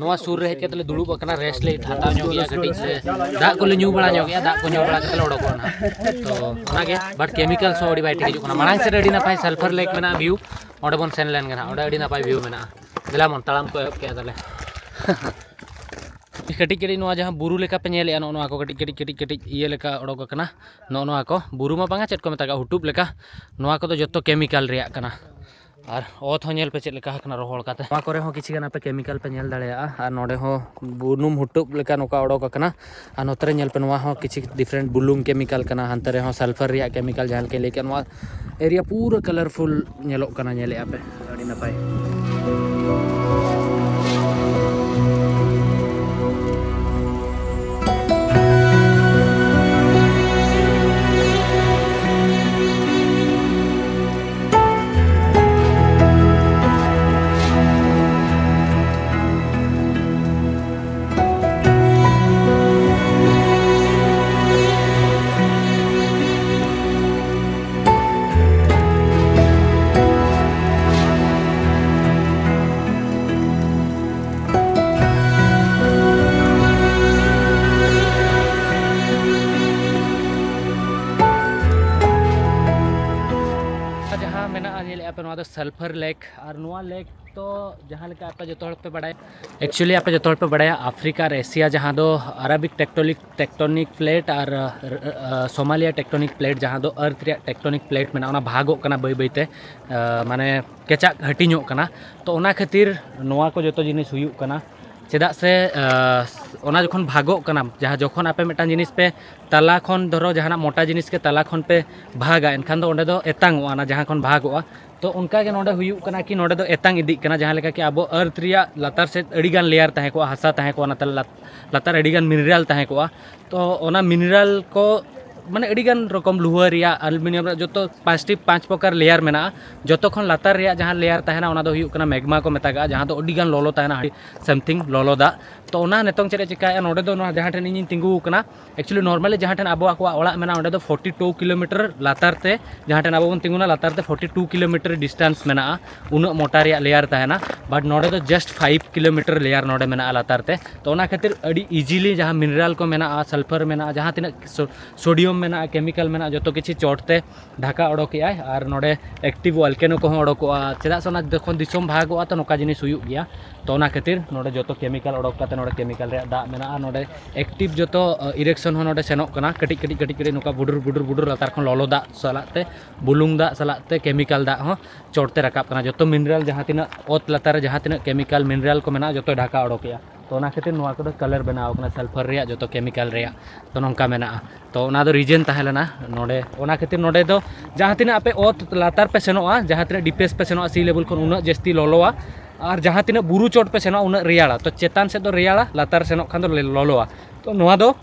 ᱱᱚᱣᱟ ᱥᱩᱨ ᱨᱮ ᱦᱮᱡ ᱠᱟᱛᱮ ᱞᱮ ᱫᱩᱲᱩᱵ ᱟᱠᱟᱱᱟ, ᱨᱮᱥᱴ ᱞᱮ ᱦᱟᱛᱟᱣ ᱧᱚᱜ ᱜᱮᱭᱟ ᱠᱟᱹᱴᱤᱡ, ᱥᱮ ᱫᱟᱜ ᱠᱚᱞᱮ ᱧᱩ ᱵᱟᱲᱟ ᱧᱚᱜ ᱜᱮᱭᱟ, ᱫᱟᱜ ᱠᱚ ᱧᱩ ᱵᱟᱲᱟ ᱠᱟᱛᱮ ᱞᱮ ᱚᱰᱚᱠᱚᱜᱼᱟ ᱱᱟᱦᱟᱜ᱾ ᱛᱚ ᱚᱱᱟᱜᱮ, ᱵᱟᱴ ᱠᱮᱢᱤᱠᱟᱞ ᱥᱚ ᱟᱹᱰᱤ ᱵᱟᱭ ᱴᱷᱤᱠ ᱦᱤᱡᱩᱜ ᱠᱟᱱᱟ᱾ ᱢᱟᱲᱟᱝ ᱥᱮᱫ ᱨᱮ ᱟᱹᱰᱤ ᱱᱟᱯᱟᱭ ᱥᱟᱞᱯᱷᱟᱨ ᱞᱮᱠ ᱢᱮᱱᱟᱜᱼᱟ, ᱵᱷᱤᱭᱩ, ᱚᱸᱰᱮ ᱵᱚᱱ ᱥᱮᱱ ᱞᱮᱱ ᱜᱮ ᱱᱟᱦᱟᱜ, ᱚᱸᱰᱮ ᱟᱹᱰᱤ ᱱᱟᱯᱟᱭ ᱵᱷᱤᱭᱩ ᱢᱮᱱᱟᱜᱼᱟ᱾ ᱫᱮᱞᱟ ᱵᱚᱱ ᱛᱟᱲᱟᱢ ᱠᱚ ᱮᱦᱚᱵ ᱠᱮᱜᱼᱟ ᱛᱟᱞᱮ᱾ ᱠᱟᱹᱴᱤᱡ ᱠᱟᱹᱴᱤᱡ ᱱᱚᱣᱟ ᱡᱟᱦᱟᱸ ᱵᱩᱨᱩ ᱞᱮᱠᱟ ᱯᱮ ᱧᱮᱞᱮᱜᱼᱟ, ᱱᱚᱜᱼᱚ ᱱᱚᱣᱟ ᱠᱚ ᱠᱟᱹᱴᱤᱡ ᱠᱟᱹᱴᱤᱡ ᱠᱟᱹᱴᱤᱡ ᱠᱟᱹᱴᱤᱡ ᱤᱭᱟᱹ ᱞᱮᱠᱟ ᱚᱰᱚᱠ ᱟᱠᱟᱱᱟ, ᱱᱚᱜᱼᱚ ᱱᱚᱣᱟ ᱠᱚ ᱵᱩᱨᱩ ᱢᱟ ᱵᱟᱝᱟ, ᱪᱮᱫ ᱠᱚ ᱢᱮᱛᱟᱜᱼᱟ, ᱦᱩᱴᱩᱵ ᱞᱮᱠᱟ᱾ ᱱᱚᱣᱟ ᱠᱚᱫᱚ ᱡᱚᱛᱚ ᱠᱮᱢᱤᱠᱟᱞ ᱨᱮᱭᱟᱜ ᱠᱟᱱᱟ᱾ ᱟᱨ ᱚᱛ ᱦᱚᱸ ᱧᱮᱞ ᱯᱮ ᱪᱮᱫ ᱞᱮᱠᱟ ᱟᱠᱟᱱᱟ ᱨᱚᱦᱚᱲ ᱠᱟᱛᱮ᱾ ᱱᱚᱣᱟ ᱠᱚᱨᱮ ᱦᱚᱸ ᱠᱤᱪᱷᱤ ᱜᱟᱱ ᱟᱯᱮ ᱠᱮᱢᱤᱠᱟᱞ ᱯᱮ ᱧᱮᱞ ᱫᱟᱲᱮᱭᱟᱜᱼᱟ᱾ ᱟᱨ ᱱᱚᱰᱮ ᱦᱚᱸ ᱵᱩᱱᱩᱢ ᱦᱩᱴᱩᱵ ᱞᱮᱠᱟ ᱱᱚᱝᱠᱟ ᱚᱰᱚᱠ ᱟᱠᱟᱱᱟ᱾ ᱟᱨ ᱱᱚᱛᱮ ᱨᱮ ᱧᱮᱞ ᱯᱮ, ᱱᱚᱣᱟ ᱦᱚᱸ ᱠᱤᱪᱷᱤ ᱰᱤᱯᱷᱟᱨᱮᱱᱴ ᱵᱩᱞᱩᱝ ᱠᱮᱢᱤᱠᱟᱞ ᱠᱟᱱᱟ, ᱦᱟᱱᱛᱮ ᱨᱮᱦᱚᱸ ᱥᱟᱞᱯᱷᱟᱨ ᱨᱮᱭᱟᱜ ᱠᱮᱢᱤᱠᱟᱞ, ᱡᱟᱦᱟᱸ ᱞᱮᱠᱟᱧ ᱞᱟᱹᱭ ᱠᱮᱫ, ᱱᱚᱣᱟ ᱮᱨᱤᱭᱟ ᱯᱩᱨᱟᱹ ᱠᱟᱞᱟᱨᱯᱷᱩᱞ ᱧᱮᱞᱚᱜ ᱠᱟᱱᱟ, ᱧᱮᱞᱮᱫᱼᱟ ᱯᱮ᱾ ᱟᱹᱰᱤ ᱱᱟᱯᱟᱭ᱾ ᱱᱚᱣᱟ ᱫᱚ ᱥᱟᱞᱯᱷᱟᱨ ᱞᱮᱠ, ᱟᱨ ᱱᱚᱣᱟ ᱞᱮᱠ ᱫᱚ ᱡᱟᱦᱟᱸ ᱞᱮᱠᱟ ᱟᱯᱮ ᱡᱚᱛᱚ ᱦᱚᱲ ᱯᱮ ᱵᱟᱲᱟᱭᱟ, actually ᱟᱯᱮ ᱡᱚᱛᱚ ᱦᱚᱲ ᱯᱮ ᱵᱟᱲᱟᱭᱟ, ᱟᱯᱷᱨᱤᱠᱟ ᱟᱨ ᱮᱥᱤᱭᱟ, ᱡᱟᱦᱟᱸ ᱫᱚ ᱟᱨᱟᱵᱤᱠ ᱴᱮᱠᱴᱚᱱᱤᱠ ᱴᱮᱠᱴᱚᱱᱤᱠ ᱯᱞᱮᱴ ᱟᱨ ᱥᱳᱢᱟᱞᱤᱭᱟ ᱴᱮᱠᱴᱚᱱᱤᱠ ᱯᱞᱮᱴ, ᱡᱟᱦᱟᱸ ᱫᱚ ᱟᱨᱛᱷ ᱨᱮᱭᱟᱜ ᱴᱮᱠᱴᱚᱱᱤᱠ ᱯᱞᱮᱴ ᱢᱮᱱᱟᱜᱼᱟ, ᱚᱱᱟ ᱵᱷᱟᱜᱚᱜ ᱠᱟᱱᱟ ᱵᱟᱹᱭ ᱵᱟᱹᱭᱛᱮ, ᱢᱟᱱᱮ ᱠᱮᱪᱟᱜ ᱦᱟᱹᱴᱤᱧᱚᱜ ᱠᱟᱱᱟ᱾ ᱛᱚ ᱚᱱᱟ ᱠᱷᱟᱹᱛᱤᱨ ᱱᱚᱣᱟ ᱠᱚ ᱡᱚᱛᱚ ᱡᱤᱱᱤᱥ ᱦᱩᱭᱩᱜ ᱠᱟᱱᱟ᱾ ᱪᱮᱫᱟᱜ ᱥᱮ ᱚᱱᱟ ᱡᱚᱠᱷᱚᱱ ᱵᱷᱟᱜᱚᱜ ᱠᱟᱱᱟ, ᱡᱟᱦᱟᱸ ᱡᱚᱠᱷᱚᱱ ᱟᱯᱮ ᱢᱤᱫᱴᱟᱝ ᱡᱤᱱᱤᱥ ᱯᱮ ᱛᱟᱞᱟ ᱠᱷᱚᱱ, ᱫᱷᱚᱨᱚ ᱡᱟᱦᱟᱱᱟᱜ ᱢᱚᱴᱟ ᱡᱤᱱᱤᱥ ᱜᱮ ᱛᱟᱞᱟ ᱠᱷᱚᱱ ᱯᱮ ᱵᱷᱟᱜᱟ, ᱮᱱᱠᱷᱟᱱ ᱫᱚ ᱚᱸᱰᱮ ᱫᱚ ᱮᱛᱟᱝᱚᱜᱼᱟ, ᱚᱱᱟ ᱡᱟᱦᱟᱸ ᱠᱷᱚᱱ ᱵᱷᱟᱜᱚᱜᱼᱟ᱾ ᱛᱚ ᱚᱱᱠᱟ ᱜᱮ ᱱᱚᱰᱮ ᱦᱩᱭᱩᱜ ᱠᱟᱱᱟ ᱠᱤ ᱱᱚᱰᱮ ᱫᱚ ᱮᱛᱟᱝ ᱤᱫᱤᱜ ᱠᱟᱱᱟ, ᱡᱟᱦᱟᱸ ᱞᱮᱠᱟ ᱠᱤ ᱟᱵᱚ ᱟᱨᱛᱷ ᱨᱮᱭᱟᱜ ᱞᱟᱛᱟᱨ ᱥᱮᱫ ᱟᱹᱰᱤᱜᱟᱱ ᱞᱮᱭᱟᱨ ᱛᱟᱦᱮᱸ ᱠᱚᱜᱼᱟ, ᱦᱟᱥᱟ ᱛᱟᱦᱮᱸ ᱠᱚᱜᱼᱟ, ᱚᱱᱟ ᱛᱟᱞᱟ ᱞᱟᱛᱟᱨ ᱟᱹᱰᱤᱜᱟᱱ ᱢᱤᱱᱟᱨᱟᱞ ᱛᱟᱦᱮᱸ ᱠᱚᱜᱼᱟ᱾ ᱛᱚ ᱚᱱᱟ ᱢᱤᱱᱟᱨᱟᱞ ᱠᱚ ᱢᱟᱱᱮ ᱟᱹᱰᱤᱜᱟᱱ ᱨᱚᱠᱚᱢ ᱞᱩᱦᱟᱹ ᱨᱮᱭᱟᱜ, ᱟᱞᱩᱢᱤᱱᱤᱭᱟᱢ ᱨᱮᱭᱟᱜ, ᱡᱚᱛᱚ ᱯᱟᱸᱪᱴᱤ ᱯᱟᱸᱪ ᱯᱨᱚᱠᱟᱨ ᱞᱮᱭᱟᱨ ᱢᱮᱱᱟᱜᱼᱟ᱾ ᱡᱚᱛᱚ ᱠᱷᱚᱱ ᱞᱟᱛᱟᱨ ᱨᱮᱭᱟᱜ ᱡᱟᱦᱟᱸ ᱞᱮᱭᱟᱨ ᱛᱟᱦᱮᱱᱟ ᱚᱱᱟ ᱫᱚ ᱦᱩᱭᱩᱜ ᱠᱟᱱᱟ ᱢᱮᱜᱽᱢᱟ ᱠᱚ ᱢᱮᱛᱟᱜᱼᱟ, ᱡᱟᱦᱟᱸ ᱫᱚ ᱟᱹᱰᱤᱜᱟᱱ ᱞᱚᱞᱚ ᱛᱟᱦᱮᱱᱟ, ᱥᱟᱢᱛᱷᱤᱝ ᱞᱚᱞᱚ ᱫᱟᱜ᱾ ᱛᱚ ᱚᱱᱟ ᱱᱤᱛᱚᱝ ᱪᱮᱫ ᱮ ᱪᱤᱠᱟᱹᱭᱮᱫᱼᱟ, ᱱᱚᱰᱮ ᱫᱚ ᱱᱚᱣᱟ ᱡᱟᱦᱟᱸ ᱴᱷᱮᱱ ᱤᱧᱤᱧ ᱛᱤᱸᱜᱩ ᱟᱠᱟᱱᱟ, actually normally ᱡᱟᱦᱟᱸ ᱴᱷᱮᱱ ᱟᱵᱚ ᱟᱠᱚᱣᱟᱜ ᱚᱲᱟᱜ ᱢᱮᱱᱟᱜᱼᱟ ᱚᱸᱰᱮ ᱫᱚ ᱯᱷᱳᱨᱴᱤ ᱴᱩ ᱠᱤᱞᱳᱢᱤᱴᱟᱨ ᱞᱟᱛᱟᱨ ᱛᱮ, ᱡᱟᱦᱟᱸ ᱴᱷᱮᱱ ᱟᱵᱚ ᱵᱚᱱ ᱛᱤᱸᱜᱩᱱᱟ ᱞᱟᱛᱟᱨ ᱛᱮ ᱯᱷᱳᱨᱴᱤ ᱴᱩ ᱠᱤᱞᱳᱢᱤᱴᱟᱨ ᱰᱤᱥᱴᱮᱱᱥ ᱢᱮᱱᱟᱜᱼᱟ, ᱩᱱᱟᱹᱜ ᱢᱚᱴᱟ ᱨᱮᱭᱟᱜ ᱞᱮᱭᱟᱨ ᱛᱟᱦᱮᱱᱟ᱾ ᱵᱟᱴ ᱱᱚᱰᱮ ᱫᱚ ᱡᱟᱥᱴ ᱯᱷᱟᱭᱤᱵᱷ ᱠᱤᱞᱳᱢᱤᱴᱟᱨ ᱞᱮᱭᱟᱨ ᱱᱚᱰᱮ ᱢᱮᱱᱟᱜᱼᱟ ᱞᱟᱛᱟᱨ ᱛᱮ᱾ ᱛᱚ ᱚᱱᱟ ᱠᱷᱟᱹᱛᱤᱨ ᱟᱹᱰᱤ ᱤᱡᱤᱞᱤ ᱡᱟᱦᱟᱸ ᱢᱤᱱᱟᱨᱟᱞ ᱠᱚ ᱢᱮᱱᱟᱜᱼᱟ, ᱥᱟᱞᱯᱷᱟᱨ ᱢᱮᱱᱟᱜᱼᱟ, ᱡᱟᱦᱟᱸ ᱛᱤᱱᱟᱹᱜ ᱥᱳᱰᱤᱭᱟᱢ ᱢᱮᱱᱟᱜᱼᱟ, ᱠᱮᱢᱤᱠᱟᱞ ᱢᱮᱱᱟᱜᱼᱟ, ᱡᱚᱛᱚ ᱠᱤᱪᱷᱩ ᱪᱚᱴ ᱛᱮ ᱰᱷᱟᱠᱟ ᱚᱰᱚᱠᱮᱜᱼᱟᱭ᱾ ᱟᱨ ᱱᱚᱰᱮ ᱮᱠᱴᱤᱵᱷ ᱵᱷᱚᱞᱠᱮᱱᱳ ᱠᱚᱦᱚᱸ ᱚᱰᱚᱠᱚᱜᱼᱟ, ᱪᱮᱫᱟᱜ ᱥᱮ ᱚᱱᱟ ᱡᱚᱠᱷᱚᱱ ᱫᱤᱥᱚᱢ ᱵᱷᱟᱜᱚᱜᱼᱟ ᱛᱚ ᱱᱚᱝᱠᱟ ᱡᱤᱱᱤᱥ ᱦᱩᱭᱩᱜ ᱜᱮᱭᱟ᱾ ᱛᱚ ᱚᱱᱟ ᱠᱷᱟᱹᱛᱤᱨ ᱱᱚᱰᱮ ᱡᱚᱛᱚ ᱠᱮᱢᱤᱠᱟᱞ ᱚᱰᱚᱠ ᱠᱟᱛᱮ ᱱᱚᱰᱮ ᱠᱮᱢᱤᱠᱟᱞ ᱨᱮᱭᱟᱜ ᱫᱟᱜ ᱢᱮᱱᱟᱜᱼᱟ᱾ ᱱᱚᱰᱮ ᱮᱠᱴᱤᱵᱷ ᱡᱚᱛᱚ ᱤᱨᱮᱠᱥᱚᱱ ᱦᱚᱸ ᱱᱚᱰᱮ ᱥᱮᱱᱚᱜ ᱠᱟᱱᱟ, ᱠᱟᱹᱴᱤᱡ ᱠᱟᱹᱴᱤᱡ ᱠᱟᱹᱴᱤᱡ ᱠᱟᱹᱴᱤᱡ ᱱᱚᱝᱠᱟ ᱵᱩᱰᱩᱨ ᱵᱩᱰᱩᱨ ᱵᱩᱰᱩᱨ ᱞᱟᱛᱟᱨ ᱠᱷᱚᱱ ᱞᱚᱞᱚ ᱫᱟᱜ ᱥᱟᱞᱟᱜ ᱛᱮ, ᱵᱩᱞᱩᱝ ᱫᱟᱜ ᱥᱟᱞᱟᱜ ᱛᱮ ᱠᱮᱢᱤᱠᱟᱞ ᱫᱟᱜ ᱦᱚᱸ ᱪᱚᱴ ᱛᱮ ᱨᱟᱠᱟᱵ ᱠᱟᱱᱟ᱾ ᱡᱚᱛᱚ ᱢᱤᱱᱟᱨᱟᱞ ᱡᱟᱦᱟᱸ ᱛᱤᱱᱟᱹᱜ ᱚᱛ ᱞᱟᱛᱟᱨ ᱨᱮ ᱡᱟᱦᱟᱸ ᱛᱤᱱᱟᱹᱜ ᱠᱮᱢᱤᱠᱟᱞ ᱢᱤᱱᱟᱨᱟᱞ ᱠᱚ ᱢᱮᱱᱟᱜᱼᱟ ᱡᱚᱛᱚᱭ ᱰᱷᱟᱠᱟ ᱚᱰᱚᱠᱮᱜᱼᱟ᱾ ᱛᱚ ᱚᱱᱟ ᱠᱷᱟᱹᱛᱤᱨ ᱱᱚᱣᱟ ᱠᱚᱫᱚ ᱠᱟᱞᱟᱨ ᱵᱮᱱᱟᱣ ᱠᱟᱱᱟ ᱥᱟᱞᱯᱷᱟᱨ ᱨᱮᱭᱟᱜ, ᱡᱚᱛᱚ ᱠᱮᱢᱤᱠᱟᱞ ᱨᱮᱭᱟᱜ᱾ ᱛᱚ ᱱᱚᱝᱠᱟ ᱢᱮᱱᱟᱜᱼᱟ᱾ ᱛᱚ ᱚᱱᱟ ᱫᱚ ᱨᱤᱡᱮᱱ ᱛᱟᱦᱮᱸ ᱞᱮᱱᱟ ᱱᱚᱰᱮ᱾ ᱚᱱᱟ ᱠᱷᱟᱹᱛᱤᱨ ᱱᱚᱰᱮ ᱫᱚ ᱡᱟᱦᱟᱸ ᱛᱤᱱᱟᱹᱜ ᱟᱯᱮ ᱚᱛ ᱞᱟᱛᱟᱨ ᱯᱮ ᱥᱮᱱᱚᱜᱼᱟ, ᱡᱟᱦᱟᱸ ᱛᱤᱱᱟᱹᱜ ᱰᱤᱯᱮᱥ ᱯᱮ ᱥᱮᱱᱚᱜᱼᱟ, ᱥᱤ ᱞᱮᱵᱮᱞ ᱠᱷᱚᱱ ᱩᱱᱟᱹᱜ ᱡᱟᱹᱥᱛᱤ ᱞᱚᱞᱚᱣᱟ᱾ ᱟᱨ ᱡᱟᱦᱟᱸ ᱛᱤᱱᱟᱹᱜ ᱵᱩᱨᱩ ᱪᱚᱴ ᱯᱮ ᱥᱮᱱᱚᱜᱼᱟ ᱩᱱᱟᱹᱜ ᱨᱮᱭᱟᱲᱟ᱾ ᱛᱚ ᱪᱮᱛᱟᱱ ᱥᱮᱫ ᱫᱚ ᱨᱮᱭᱟᱲᱟ, ᱞᱟᱛᱟᱨ ᱥᱮᱱᱚᱜ ᱠᱷᱟᱱ ᱫᱚ ᱞᱚᱞᱚᱣᱟ᱾ ᱛᱚ ᱱᱚᱣᱟ ᱫᱚ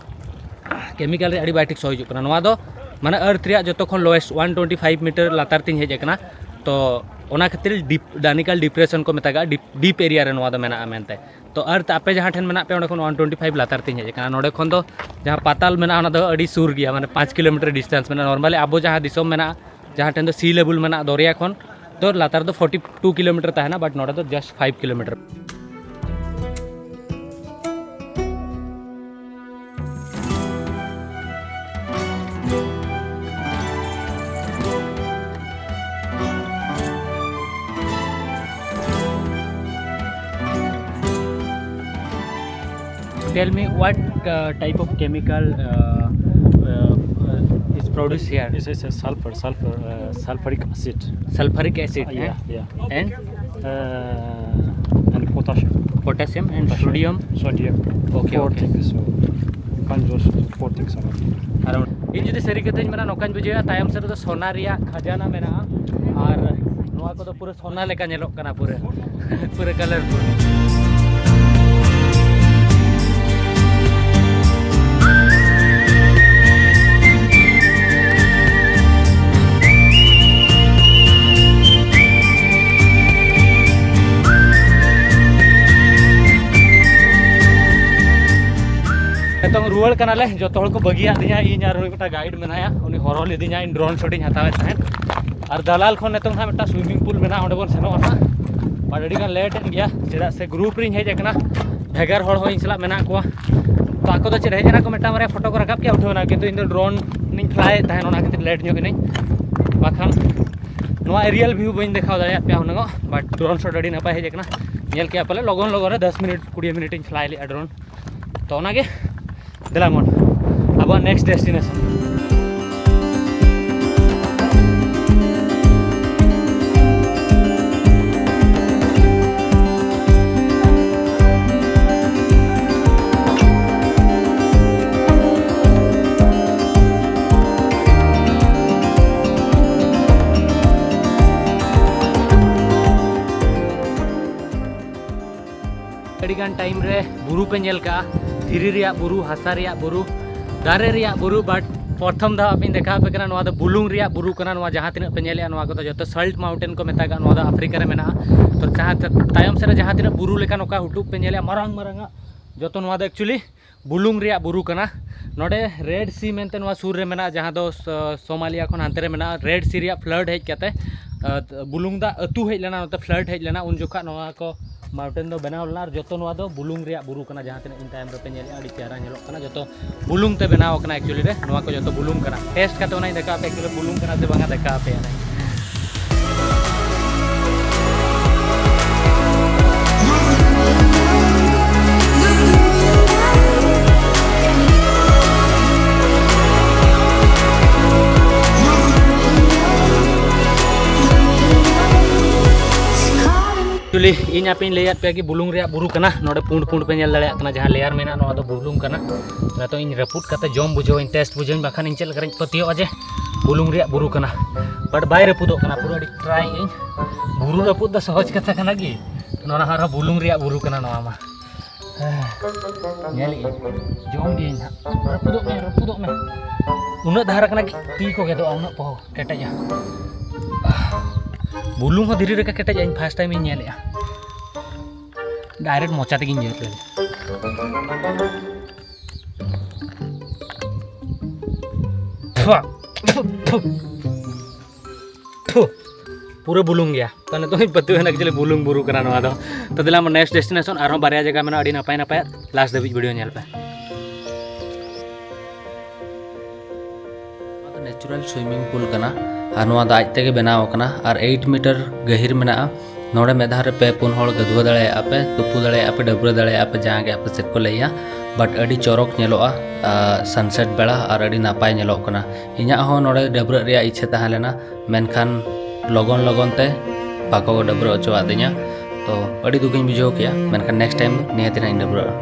ᱠᱮᱢᱤᱠᱟᱞ ᱨᱮ ᱟᱹᱰᱤ ᱵᱟᱭ ᱴᱷᱤᱠ ᱥᱚ ᱦᱤᱡᱩᱜ ᱠᱟᱱᱟ᱾ ᱱᱚᱣᱟ ᱫᱚ ᱢᱟᱱᱮ ᱟᱨᱛᱷ ᱨᱮᱭᱟᱜ ᱡᱚᱛᱚ ᱠᱷᱚᱱ ᱞᱳᱭᱮᱥᱴ ᱚᱣᱟᱱ ᱴᱩᱭᱮᱱᱴᱤ ᱯᱷᱟᱭᱤᱵᱷ ᱢᱤᱴᱟᱨ ᱞᱟᱛᱟᱨ ᱛᱤᱧ ᱦᱮᱡ ᱟᱠᱟᱱᱟ᱾ ᱛᱚ ᱚᱱᱟ ᱠᱷᱟᱹᱛᱤᱨ ᱰᱤᱯ ᱰᱟᱱᱤᱠᱟᱞ ᱰᱤᱯᱨᱮᱥᱚᱱ ᱠᱚ ᱢᱮᱛᱟᱜᱼᱟ, ᱰᱤᱯ ᱰᱤᱯ ᱮᱨᱤᱭᱟ ᱨᱮ ᱱᱚᱣᱟ ᱫᱚ ᱢᱮᱱᱟᱜᱼᱟ ᱢᱮᱱᱛᱮ᱾ ᱛᱚ ᱟᱨᱛᱷ ᱟᱯᱮ ᱡᱟᱦᱟᱸ ᱴᱷᱮᱱ ᱢᱮᱱᱟᱜ ᱯᱮ ᱚᱸᱰᱮ ᱠᱷᱚᱱ ᱚᱣᱟᱱ ᱴᱩᱭᱮᱱᱴᱤ ᱯᱷᱟᱭᱤᱵᱷ ᱞᱟᱛᱟᱨ ᱛᱤᱧ ᱦᱮᱡ ᱟᱠᱟᱱᱟ᱾ ᱱᱚᱰᱮ ᱠᱷᱚᱱ ᱫᱚ ᱡᱟᱦᱟᱸ ᱯᱟᱛᱟᱞ ᱢᱮᱱᱟᱜᱼᱟ ᱚᱱᱟ ᱫᱚ ᱟᱹᱰᱤ ᱥᱩᱨ ᱜᱮᱭᱟ, ᱢᱟᱱᱮ ᱯᱟᱸᱪ ᱠᱤᱞᱳᱢᱤᱴᱟᱨ ᱰᱤᱥᱴᱮᱱᱥ ᱢᱮᱱᱟᱜᱼᱟ᱾ ᱱᱚᱨᱢᱟᱞᱤ ᱟᱵᱚ ᱡᱟᱦᱟᱸ ᱫᱤᱥᱚᱢ ᱢᱮᱱᱟᱜᱼᱟ, ᱡᱟᱦᱟᱸ ᱴᱷᱮᱱ ᱫᱚ ᱥᱤ ᱞᱮᱵᱮᱞ ᱢᱮᱱᱟᱜᱼᱟ ᱫᱚᱨᱭᱟ ᱠᱷᱚᱱ, ᱛᱚ ᱞᱟᱛᱟᱨ ᱫᱚ ᱯᱷᱳᱨᱴᱤ ᱴᱩ ᱠᱤᱞᱳᱢᱤᱴᱟᱨ ᱛᱟᱦᱮᱱᱟ, ᱵᱟᱴ ᱱᱚᱰᱮ ᱫᱚ just five kilometre. Tell me what uh, type of chemical uh, uh, uh, is produced here? This is a sulfur, sulfur, uh, sulfuric acid. Sulfuric acid. Yeah, Eh? Yeah. And Uh, and potassium. Potassium and sodium. Sodium. Okay, Four okay. Things. So you can just four things around. Around. ᱤᱧ ᱡᱩᱫᱤ ᱥᱟᱹᱨᱤ ᱠᱟᱛᱷᱟᱧ ᱢᱮᱱᱟ, ᱱᱚᱝᱠᱟᱧ ᱵᱩᱡᱷᱟᱹᱣᱟ ᱛᱟᱭᱚᱢ ᱥᱮᱫ ᱨᱮᱫᱚ ᱥᱚᱱᱟ ᱨᱮᱭᱟᱜ ᱠᱷᱟᱡᱟᱱᱟ ᱢᱮᱱᱟᱜᱼᱟ᱾ ᱟᱨ ᱱᱚᱣᱟ ᱠᱚᱫᱚ ᱯᱩᱨᱟᱹ ᱥᱚᱱᱟ ᱞᱮᱠᱟ ᱧᱮᱞᱚᱜ ᱠᱟᱱᱟ, ᱯᱩᱨᱟᱹ ᱯᱩᱨᱟᱹ ᱠᱟᱞᱟᱨᱯᱷᱩᱞ᱾ ᱱᱤᱛᱚᱝ ᱨᱩᱣᱟᱹᱲ ᱠᱟᱱᱟᱞᱮ, ᱡᱚᱛᱚ ᱦᱚᱲ ᱠᱚ ᱵᱟᱹᱜᱤᱭᱟᱫ ᱞᱤᱧᱟ, ᱤᱧ ᱟᱨ ᱩᱱᱤ ᱢᱤᱫᱴᱟᱝ ᱜᱟᱭᱤᱰ ᱢᱮᱱᱟᱭᱟ, ᱩᱱᱤ ᱦᱚᱨᱦᱚ ᱞᱤᱫᱤᱧᱟ, ᱤᱧ ᱰᱨᱳᱱ ᱥᱚᱴ ᱤᱧ ᱦᱟᱛᱟᱣᱮᱫ ᱛᱟᱦᱮᱸᱫ᱾ ᱟᱨ ᱫᱟᱞᱟᱞ ᱠᱷᱚᱱ ᱱᱤᱛᱚᱝ ᱦᱟᱸᱜ ᱢᱤᱫᱴᱟᱝ ᱥᱩᱭᱢᱤᱝ ᱯᱩᱞ ᱢᱮᱱᱟᱜᱼᱟ, ᱚᱸᱰᱮ ᱵᱚᱱ ᱥᱮᱱᱚᱜᱼᱟ ᱦᱟᱸᱜ᱾ ᱟᱨ ᱟᱹᱰᱤ ᱜᱟᱱ ᱞᱮᱴ ᱮᱱ ᱜᱮᱭᱟ, ᱪᱮᱫᱟᱜ ᱥᱮ ᱜᱨᱩᱯ ᱨᱤᱧ ᱦᱮᱡ ᱟᱠᱟᱱᱟ, ᱵᱷᱮᱜᱟᱨ ᱦᱚᱲ ᱦᱚᱸ ᱤᱧ ᱥᱟᱞᱟᱜ ᱢᱮᱱᱟᱜ ᱠᱚᱣᱟ᱾ ᱛᱚ ᱟᱠᱚ ᱫᱚ ᱪᱮᱫ ᱦᱮᱡ ᱮᱱᱟ ᱠᱚ, ᱢᱤᱫᱴᱟᱝ ᱵᱟᱨᱭᱟ ᱯᱷᱳᱴᱳ ᱠᱚ ᱨᱟᱠᱟᱵ ᱠᱮᱫᱟ, ᱩᱴᱷᱟᱹᱣ ᱮᱱᱟ, ᱠᱤᱱᱛᱩ ᱤᱧ ᱫᱚ ᱰᱨᱳᱱ ᱤᱧ ᱯᱷᱞᱟᱭᱮᱫ ᱛᱟᱦᱮᱸᱫ, ᱚᱱᱟ ᱠᱷᱟᱹᱛᱤᱨ ᱞᱮᱴ ᱧᱚᱜ ᱮᱱᱟᱹᱧ᱾ ᱵᱟᱠᱷᱟᱱ ᱱᱚᱣᱟ ᱮᱨᱤᱭᱟᱞ ᱵᱷᱤᱭᱩ ᱵᱟᱹᱧ ᱫᱮᱠᱷᱟᱣ ᱫᱟᱲᱮᱭᱟᱜ ᱯᱮᱭᱟ ᱦᱩᱱᱟᱹᱝ, ᱵᱟᱴ ᱰᱨᱳᱱ ᱥᱚᱴ ᱟᱹᱰᱤ ᱱᱟᱯᱟᱭ ᱦᱮᱡ ᱟᱠᱟᱱᱟ, ᱧᱮᱞ ᱠᱮᱜᱼᱟ ᱯᱟᱞᱮ ᱞᱚᱜᱚᱱ ᱞᱚᱜᱚᱱ ᱨᱮ ᱫᱚᱥ ᱢᱤᱱᱤᱴ ᱠᱩᱲᱤ ᱢᱤᱱᱤᱴ ᱤᱧ ᱯᱷᱞᱟᱭ ᱞᱮᱜᱼᱟ ᱰᱨᱳᱱ᱾ ᱛᱚ ᱚᱱᱟᱜᱮ, ᱫᱮᱞᱟ ᱢᱚᱱ, ᱟᱵᱚᱣᱟᱜ ᱱᱮᱠᱥᱴ ᱰᱮᱥᱴᱤᱱᱮᱥᱚᱱ᱾ ᱟᱹᱰᱤ ᱜᱟᱱ ᱴᱟᱭᱤᱢ ᱨᱮ ᱵᱩᱨᱩ ᱯᱮ ᱧᱮᱞ ᱠᱟᱜᱼᱟ, ᱫᱷᱤᱨᱤ ᱨᱮᱭᱟᱜ ᱵᱩᱨᱩ, ᱦᱟᱥᱟ ᱨᱮᱭᱟᱜ ᱵᱩᱨᱩ, ᱫᱟᱨᱮ ᱨᱮᱭᱟᱜ ᱵᱩᱨᱩ, ᱵᱟᱴ ᱯᱨᱚᱛᱷᱚᱢ ᱫᱷᱟᱣ ᱟᱯᱮᱧ ᱫᱮᱠᱷᱟᱣ ᱟᱯᱮ ᱠᱟᱱᱟ, ᱱᱚᱣᱟ ᱫᱚ ᱵᱩᱞᱩᱝ ᱨᱮᱭᱟᱜ ᱵᱩᱨᱩ ᱠᱟᱱᱟ᱾ ᱱᱚᱣᱟ ᱡᱟᱦᱟᱸ ᱛᱤᱱᱟᱹᱜ ᱯᱮ ᱧᱮᱞᱮᱜᱼᱟ, ᱱᱚᱣᱟ ᱠᱚᱫᱚ ᱡᱚᱛᱚ ᱥᱚᱞᱴ ᱢᱟᱣᱩᱱᱴᱮᱱ ᱠᱚ ᱢᱮᱛᱟᱜᱼᱟ, ᱱᱚᱣᱟ ᱫᱚ ᱟᱯᱷᱨᱤᱠᱟ ᱨᱮ ᱢᱮᱱᱟᱜᱼᱟ᱾ ᱛᱚ ᱡᱟᱦᱟᱸ ᱛᱟᱭᱚᱢ ᱥᱮᱫ ᱨᱮ ᱡᱟᱦᱟᱸ ᱛᱤᱱᱟᱹᱜ ᱵᱩᱨᱩ ᱞᱮᱠᱟ ᱱᱚᱝᱠᱟ ᱦᱩᱴᱩᱜ ᱯᱮ ᱧᱮᱞᱮᱜᱼᱟ, ᱢᱟᱨᱟᱝ ᱢᱟᱨᱟᱝ ᱟᱜ, ᱡᱚᱛᱚ ᱱᱚᱣᱟ ᱫᱚ ᱮᱠᱪᱩᱭᱮᱞᱤ ᱵᱩᱞᱩᱝ ᱨᱮᱭᱟᱜ ᱵᱩᱨᱩ ᱠᱟᱱᱟ᱾ ᱱᱚᱰᱮ ᱨᱮᱰ ᱥᱤ ᱢᱮᱱᱛᱮ ᱱᱚᱣᱟ ᱥᱩᱨ ᱨᱮ ᱢᱮᱱᱟᱜᱼᱟ, ᱡᱟᱦᱟᱸ ᱫᱚ ᱥᱚ-, ᱥᱳᱢᱟᱞᱤᱭᱟ ᱠᱷᱚᱱ ᱦᱟᱱᱛᱮ ᱨᱮ ᱢᱮᱱᱟᱜᱼᱟ᱾ ᱨᱮᱰ ᱥᱤ ᱨᱮᱭᱟᱜ ᱯᱷᱞᱟᱰ ᱦᱮᱡ ᱠᱟᱛᱮ, ᱟᱸ, ᱵᱩᱞᱩᱝ ᱫᱟᱜ ᱟᱹᱛᱩ ᱦᱮᱡ ᱞᱮᱱᱟ, ᱱᱚᱛᱮ ᱯᱷᱞᱟᱰ ᱦᱮᱡ ᱞᱮᱱᱟ, ᱩᱱ ᱡᱚᱠᱷᱟᱜ ᱱᱚᱣᱟ ᱠᱚ ᱢᱟᱣᱩᱱᱴᱮᱱ ᱫᱚ ᱵᱮᱱᱟᱣ ᱞᱮᱱᱟ᱾ ᱟᱨ ᱡᱚᱛᱚ ᱱᱚᱣᱟ ᱫᱚ ᱵᱩᱞᱩᱝ ᱨᱮᱭᱟᱜ ᱵᱩᱨᱩ ᱠᱟᱱᱟ, ᱡᱟᱦᱟᱸ ᱛᱤᱱᱟᱹᱜ ᱤᱧ ᱛᱟᱭᱚᱢ ᱨᱮᱯᱮ ᱧᱮᱞᱮᱜᱼᱟ, ᱟᱹᱰᱤ ᱪᱮᱦᱨᱟ ᱧᱮᱞᱚᱜ ᱠᱟᱱᱟ, ᱡᱚᱛᱚ ᱵᱩᱞᱩᱝ ᱛᱮ ᱵᱮᱱᱟᱣ ᱠᱟᱱᱟ᱾ ᱮᱠᱪᱩᱭᱮᱞᱤ ᱨᱮ ᱱᱚᱣᱟ ᱠᱚ ᱡᱚᱛᱚ ᱵᱩᱞᱩᱝ ᱠᱟᱱᱟ᱾ ᱴᱮᱥᱴ ᱠᱟᱛᱮ ᱚᱱᱟᱧ ᱫᱮᱠᱷᱟᱣ ᱟᱯᱮᱭᱟ, ᱮᱠᱪᱩᱭᱮᱞᱤ ᱵᱩᱞᱩᱝ ᱠᱟᱱᱟ ᱥᱮ ᱵᱟᱝᱟ ᱫᱮᱠᱷᱟᱣ ᱟᱯᱮᱭᱟ ᱱᱟᱧ᱾ ᱤᱧ ᱟᱯᱮᱧ ᱞᱟᱹᱭᱟᱫ ᱯᱮᱭᱟ ᱠᱤ ᱵᱩᱞᱩᱝ ᱨᱮᱭᱟᱜ ᱵᱩᱨᱩ ᱠᱟᱱᱟ᱾ ᱱᱚᱰᱮ ᱯᱩᱸᱰ ᱯᱩᱸᱰ ᱯᱮ ᱧᱮᱞ ᱫᱟᱲᱮᱭᱟᱜ ᱠᱟᱱᱟ, ᱡᱟᱦᱟᱸ ᱞᱮᱭᱟᱨ ᱢᱮᱱᱟᱜᱼᱟ, ᱱᱚᱣᱟ ᱫᱚ ᱵᱩᱞᱩᱝ ᱠᱟᱱᱟ᱾ ᱱᱤᱛᱚᱜ ᱤᱧ ᱨᱟᱹᱯᱩᱫ ᱠᱟᱛᱮ ᱡᱚᱢ ᱵᱩᱡᱷᱟᱹᱣᱟᱹᱧ, ᱴᱮᱥᱴ ᱵᱩᱡᱷᱟᱹᱣᱟᱹᱧ, ᱵᱟᱠᱷᱟᱱ ᱤᱧ ᱪᱮᱫ ᱞᱮᱠᱟ ᱨᱮᱧ ᱯᱟᱹᱛᱭᱟᱹᱣᱟ ᱡᱮ ᱵᱩᱞᱩᱝ ᱨᱮᱭᱟᱜ ᱵᱩᱨᱩ ᱠᱟᱱᱟ᱾ ᱵᱟᱴ ᱵᱟᱭ ᱨᱟᱹᱯᱩᱫᱚᱜ ᱠᱟᱱᱟ, ᱯᱩᱨᱟᱹ ᱟᱹᱰᱤ ᱴᱨᱟᱭ ᱤᱧ᱾ ᱵᱩᱨᱩ ᱨᱟᱹᱯᱩᱫ ᱫᱚ ᱥᱚᱦᱚᱡᱽ ᱠᱟᱛᱷᱟ ᱠᱟᱱᱟ ᱠᱤ? ᱱᱚᱣᱟ ᱟᱨᱦᱚᱸ ᱵᱩᱞᱩᱝ ᱨᱮᱭᱟᱜ ᱵᱩᱨᱩ ᱠᱟᱱᱟ ᱱᱚᱣᱟ ᱢᱟ᱾ ᱦᱮᱸ, ᱧᱮᱞᱮᱫ ᱟᱹᱧ, ᱡᱚᱢ ᱜᱤᱭᱟᱹᱧ ᱦᱟᱸᱜ᱾ ᱨᱟᱹᱯᱩᱫᱚᱜ ᱢᱮ, ᱨᱟᱹᱯᱩᱫᱚᱜ ᱢᱮ᱾ ᱩᱱᱟᱹᱜ ᱫᱷᱟᱨᱟ ᱠᱟᱱᱟ ᱠᱤ ᱛᱤ ᱠᱚ ᱜᱮᱫᱚᱜᱼᱟ, ᱩᱱᱟᱹᱜ ᱯᱚᱦᱚ ᱠᱮᱴᱮᱡᱟ᱾ ᱵᱩᱞᱩᱝ ᱦᱚᱸ ᱫᱷᱤᱨᱤ ᱞᱮᱠᱟ ᱠᱮᱴᱮᱡᱟ, ᱤᱧ ᱯᱷᱟᱥᱴ ᱴᱟᱭᱤᱢ ᱤᱧ ᱧᱮᱞᱮᱫᱼᱟ᱾ ᱰᱟᱭᱨᱮᱠᱴ ᱢᱚᱪᱟ ᱛᱮᱜᱮᱧ ᱧᱮᱞ ᱞᱮᱫᱟ᱾ ᱯᱷᱩ, ᱯᱷᱩ, ᱯᱷᱩ, ᱯᱷᱩ᱾ ᱯᱩᱨᱟᱹ ᱵᱩᱞᱩᱝ ᱜᱮᱭᱟ᱾ ᱛᱚ, ᱱᱤᱛᱚᱜ ᱤᱧ ᱯᱟᱹᱛᱭᱟᱹᱣ ᱮᱱᱟ, actually ᱵᱩᱞᱩᱝ ᱵᱩᱨᱩ ᱠᱟᱱᱟ ᱱᱚᱣᱟ ᱫᱚ᱾ ᱛᱚ, ᱫᱮᱞᱟ ᱟᱵᱚ next destination ᱟᱨᱦᱚᱸ ᱵᱟᱨᱭᱟ ᱡᱟᱭᱜᱟ ᱢᱮᱱᱟᱜᱼᱟ, ᱟᱹᱰᱤ ᱱᱟᱯᱟᱭ ᱱᱟᱯᱟᱭ᱾ ᱞᱟᱥᱴ ᱫᱷᱟᱹᱵᱤᱡ ᱵᱷᱤᱰᱤᱭᱳ ᱧᱮᱞ ᱯᱮ᱾ ᱱᱚᱣᱟ ᱫᱚ natural swimming pool ᱠᱟᱱᱟ ᱟᱨ ᱱᱚᱣᱟ ᱫᱚ ᱟᱡ ᱛᱮᱜᱮ ᱵᱮᱱᱟᱣ ᱟᱠᱟᱱᱟ ᱟᱨ ᱮᱭᱤᱴ ᱢᱤᱴᱟᱨ ᱜᱟᱹᱦᱤᱨ ᱢᱮᱱᱟᱜᱼᱟ᱾ ᱱᱚᱰᱮ ᱢᱤᱫ ᱫᱷᱟᱣ ᱨᱮ ᱯᱮ ᱯᱩᱱ ᱦᱚᱲ ᱜᱟᱹᱫᱩᱣᱟᱹ ᱫᱟᱲᱮᱭᱟᱜᱼᱟ ᱯᱮ, ᱛᱩᱯᱩ ᱫᱟᱲᱮᱭᱟᱜᱼᱟ ᱯᱮ, ᱰᱟᱹᱵᱽᱨᱟᱹ ᱫᱟᱲᱮᱭᱟᱜᱼᱟ ᱯᱮ, ᱡᱟᱦᱟᱸ ᱜᱮ ᱟᱯᱮ ᱥᱮᱫ ᱠᱚ ᱞᱟᱹᱭᱟ᱾ ᱵᱟᱴ ᱟᱹᱰᱤ ᱪᱚᱨᱚᱠ ᱧᱮᱞᱚᱜᱼᱟ, ᱥᱟᱱᱥᱮᱴ ᱵᱮᱲᱟ, ᱟᱨ ᱟᱹᱰᱤ ᱱᱟᱯᱟᱭ ᱧᱮᱞᱚᱜ ᱠᱟᱱᱟ᱾ ᱤᱧᱟᱹᱜ ᱦᱚᱸ ᱱᱚᱰᱮ ᱰᱟᱹᱵᱽᱨᱟᱹᱜ ᱨᱮᱭᱟᱜ ᱤᱪᱪᱷᱟᱹ ᱛᱟᱦᱮᱸ ᱞᱮᱱᱟ, ᱢᱮᱱᱠᱷᱟᱱ ᱞᱚᱜᱚᱱ ᱞᱚᱜᱚᱱ ᱛᱮ ᱵᱟᱠᱚ ᱰᱟᱹᱵᱽᱨᱟᱹ ᱦᱚᱪᱚᱣᱟᱫᱤᱧᱟ᱾ ᱛᱚ, ᱟᱹᱰᱤ ᱫᱩᱠᱤᱧ ᱵᱩᱡᱷᱟᱹᱣ ᱠᱮᱜᱼᱟ, ᱢᱮᱱᱠᱷᱟᱱ ᱱᱮᱠᱥᱴ ᱴᱟᱭᱤᱢ ᱱᱤᱦᱟᱹᱛ ᱱᱟᱦᱟᱜ ᱤᱧ ᱰᱟᱹᱵᱽᱨᱟᱹᱜᱼᱟ᱾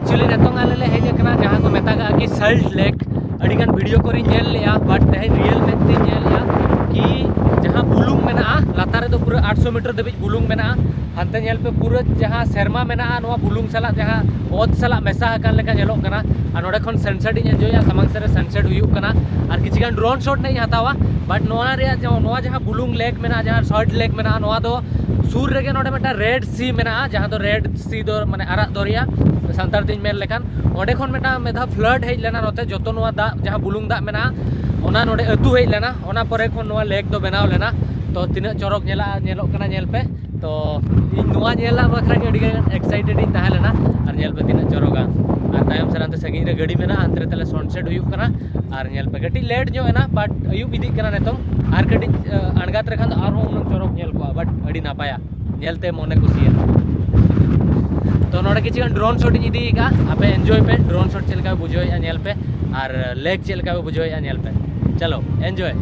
Actually, ᱱᱤᱛᱚᱝ ᱟᱞᱮ ᱞᱮ ᱦᱮᱡ ᱟᱠᱟᱱᱟ ᱡᱟᱦᱟᱸ ᱠᱚ ᱢᱮᱛᱟᱜᱟᱜᱼᱟ ᱠᱤ ᱥᱚᱞᱴ ᱞᱮᱠ᱾ ᱟᱹᱰᱤᱜᱟᱱ ᱵᱷᱤᱰᱤᱭᱳ ᱠᱚᱨᱮᱧ ᱧᱮᱞ ᱞᱮᱜᱼᱟ, ᱵᱟᱴ ᱛᱮᱦᱮᱧ ᱨᱤᱭᱮᱞ ᱢᱮᱫ ᱛᱮᱧ ᱧᱮᱞ ᱞᱮᱜᱼᱟ ᱠᱤ ᱡᱟᱦᱟᱸ ᱵᱩᱞᱩᱝ ᱢᱮᱱᱟᱜᱼᱟ, ᱞᱟᱛᱟᱨ ᱨᱮᱫᱚ ᱯᱩᱨᱟᱹ ᱟᱴᱥᱚ ᱢᱤᱴᱟᱨ ᱫᱷᱟᱹᱵᱤᱡ ᱵᱩᱞᱩᱝ ᱢᱮᱱᱟᱜᱼᱟ᱾ ᱦᱟᱱᱛᱮ ᱧᱮᱞ ᱯᱮ, ᱯᱩᱨᱟᱹ ᱡᱟᱦᱟᱸ ᱥᱮᱨᱢᱟ ᱢᱮᱱᱟᱜᱼᱟ, ᱱᱚᱣᱟ ᱵᱩᱞᱩᱝ ᱥᱟᱞᱟᱜ ᱡᱟᱦᱟᱸ ᱚᱛ ᱥᱟᱞᱟᱜ ᱢᱮᱥᱟ ᱟᱠᱟᱱ ᱞᱮᱠᱟ ᱧᱮᱞᱚᱜ ᱠᱟᱱᱟ᱾ ᱟᱨ ᱱᱚᱰᱮ ᱠᱷᱚᱱ ᱥᱟᱱᱥᱮᱴ ᱤᱧ ᱮᱱᱡᱚᱭᱟ, ᱥᱟᱢᱟᱝ ᱥᱮᱫ ᱨᱮ ᱥᱟᱱᱥᱮᱴ ᱦᱩᱭᱩᱜ ᱠᱟᱱᱟ᱾ ᱟᱨ ᱠᱤᱪᱷᱤ ᱜᱟᱱ ᱰᱨᱳᱱ ᱥᱚᱴ ᱱᱟᱜ ᱤᱧ ᱦᱟᱛᱟᱣᱟ, ᱵᱟᱴ ᱱᱚᱣᱟ ᱨᱮᱭᱟᱜ ᱡᱮ, ᱱᱚᱣᱟ ᱡᱟᱦᱟᱸ ᱵᱩᱞᱩᱝ ᱞᱮᱠ ᱢᱮᱱᱟᱜᱼᱟ, ᱡᱟᱦᱟᱸ ᱥᱚᱞᱴ ᱞᱮᱠ ᱢᱮᱱᱟᱜᱼᱟ, ᱱᱚᱣᱟ ᱫᱚ ᱥᱩᱨ ᱨᱮᱜᱮ ᱱᱚᱰᱮ ᱢᱤᱫᱴᱟᱝ ᱨᱮᱰ ᱥᱤ ᱢᱮᱱᱟᱜᱼᱟ, ᱡᱟᱦᱟᱸ ᱫᱚ ᱨᱮᱰ ᱥᱤ ᱫᱚ ᱢᱟᱱᱮ ᱟᱨᱟᱜ ᱫᱚᱨᱭᱟ ᱥᱟᱱᱛᱟᱲ ᱛᱤᱧ ᱢᱮᱱ ᱞᱮᱠᱷᱟᱱ᱾ ᱚᱸᱰᱮ ᱠᱷᱚᱱ ᱢᱤᱫᱴᱟᱝ ᱢᱤᱫ ᱫᱷᱟᱣ ᱯᱷᱞᱟᱰ ᱦᱮᱡ ᱞᱮᱱᱟ ᱱᱚᱛᱮ, ᱡᱚᱛᱚ ᱱᱚᱣᱟ ᱫᱟᱜ ᱡᱟᱦᱟᱸ ᱵᱩᱞᱩᱝ ᱫᱟᱜ ᱢᱮᱱᱟᱜᱼᱟ, ᱚᱱᱟ ᱱᱚᱰᱮ ᱟᱹᱛᱩ ᱦᱮᱡ ᱞᱮᱱᱟ, ᱚᱱᱟ ᱯᱚᱨᱮ ᱠᱷᱚᱱ ᱱᱚᱣᱟ ᱞᱮᱠ ᱫᱚ ᱵᱮᱱᱟᱣ ᱞᱮᱱᱟ᱾ ᱛᱚ, ᱛᱤᱱᱟᱹᱜ ᱪᱚᱨᱚᱠ ᱧᱮᱞᱚᱜ ᱠᱟᱱᱟ, ᱧᱮᱞ ᱯᱮ᱾ ᱛᱚ ᱤᱧ ᱱᱚᱣᱟ ᱧᱮᱞ ᱵᱟᱠᱷᱨᱟ ᱜᱮ ᱟᱹᱰᱤ ᱜᱟᱱ ᱮᱠᱥᱟᱭᱴᱮᱰ ᱤᱧ ᱛᱟᱦᱮᱸ ᱞᱮᱱᱟ᱾ ᱟᱨ ᱧᱮᱞ ᱯᱮ ᱛᱤᱱᱟᱹᱜ ᱪᱚᱨᱚᱜᱟ᱾ ᱟᱨ ᱛᱟᱭᱚᱢ ᱥᱮᱫ ᱦᱟᱱᱛᱮ ᱥᱟᱺᱜᱤᱧ ᱨᱮ ᱜᱟᱹᱰᱤ ᱢᱮᱱᱟᱜᱼᱟ, ᱦᱟᱱᱛᱮ ᱨᱮ ᱛᱟᱦᱞᱮ ᱥᱟᱱᱥᱮᱴ ᱦᱩᱭᱩᱜ ᱠᱟᱱᱟ᱾ ᱟᱨ ᱧᱮᱞ ᱯᱮ ᱠᱟᱹᱴᱤᱡ ᱞᱮᱴ ᱧᱚᱜ ᱮᱱᱟ, ᱵᱟᱴ ᱟᱹᱭᱩᱵ ᱤᱫᱤᱜ ᱠᱟᱱᱟ ᱱᱤᱛᱚᱝ᱾ ᱟᱨ ᱠᱟᱹᱴᱤᱡ ᱟᱸ, ᱟᱬᱜᱟᱛ ᱨᱮ ᱠᱷᱟᱱ ᱫᱚ ᱟᱨᱦᱚᱸ ᱩᱱᱟᱹᱜ ᱪᱚᱨᱚᱠ ᱧᱮᱞ ᱠᱚᱜᱼᱟ, ᱵᱟᱴ ᱟᱹᱰᱤ ᱱᱟᱯᱟᱭᱟ, ᱧᱮᱞᱛᱮ ᱢᱚᱱᱮ ᱠᱩᱥᱤᱭᱮᱱᱟ᱾ ᱛᱚ ᱱᱚᱰᱮ ᱠᱤᱪᱷᱩ ᱜᱟᱱ ᱰᱨᱳᱱ ᱥᱚᱴ ᱤᱧ ᱤᱫᱤ ᱟᱠᱟᱫᱼᱟ, ᱟᱯᱮ ᱮᱱᱡᱚᱭ ᱯᱮ᱾ ᱰᱨᱳᱱ ᱥᱚᱴ ᱪᱮᱫ ᱞᱮᱠᱟ ᱯᱮ ᱵᱩᱡᱷᱟᱹᱣᱮᱫᱼᱟ ᱧᱮᱞ ᱯᱮ, ᱟᱨ ᱞᱮᱠ ᱪᱮᱫ ᱞᱮᱠᱟ ᱯᱮ ᱵᱩᱡᱷᱟᱹᱣᱮᱫᱼᱟ ᱧᱮᱞ ᱯᱮ᱾ ᱪᱚᱞᱚ ᱮᱱᱡᱚᱭ᱾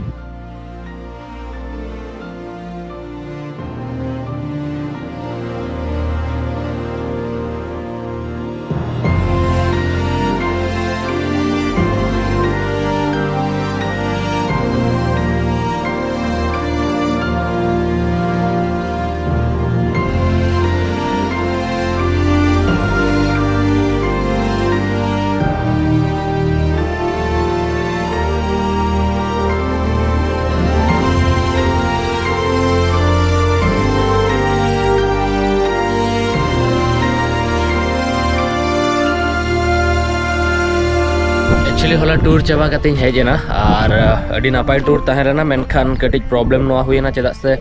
ᱮᱠᱪᱩᱭᱮᱞᱤ ᱦᱚᱞᱟ ᱴᱩᱨ ᱪᱟᱵᱟ ᱠᱟᱛᱮᱧ ᱦᱮᱡ ᱮᱱᱟ, ᱟᱨ ᱟᱹᱰᱤ ᱱᱟᱯᱟᱭ ᱴᱩᱨ ᱛᱟᱦᱮᱸ ᱞᱮᱱᱟ᱾ ᱢᱮᱱᱠᱷᱟᱱ ᱠᱟᱹᱴᱤᱡ ᱯᱨᱚᱵᱞᱮᱢ ᱱᱚᱣᱟ ᱦᱩᱭᱮᱱᱟ, ᱪᱮᱫᱟᱜ ᱥᱮ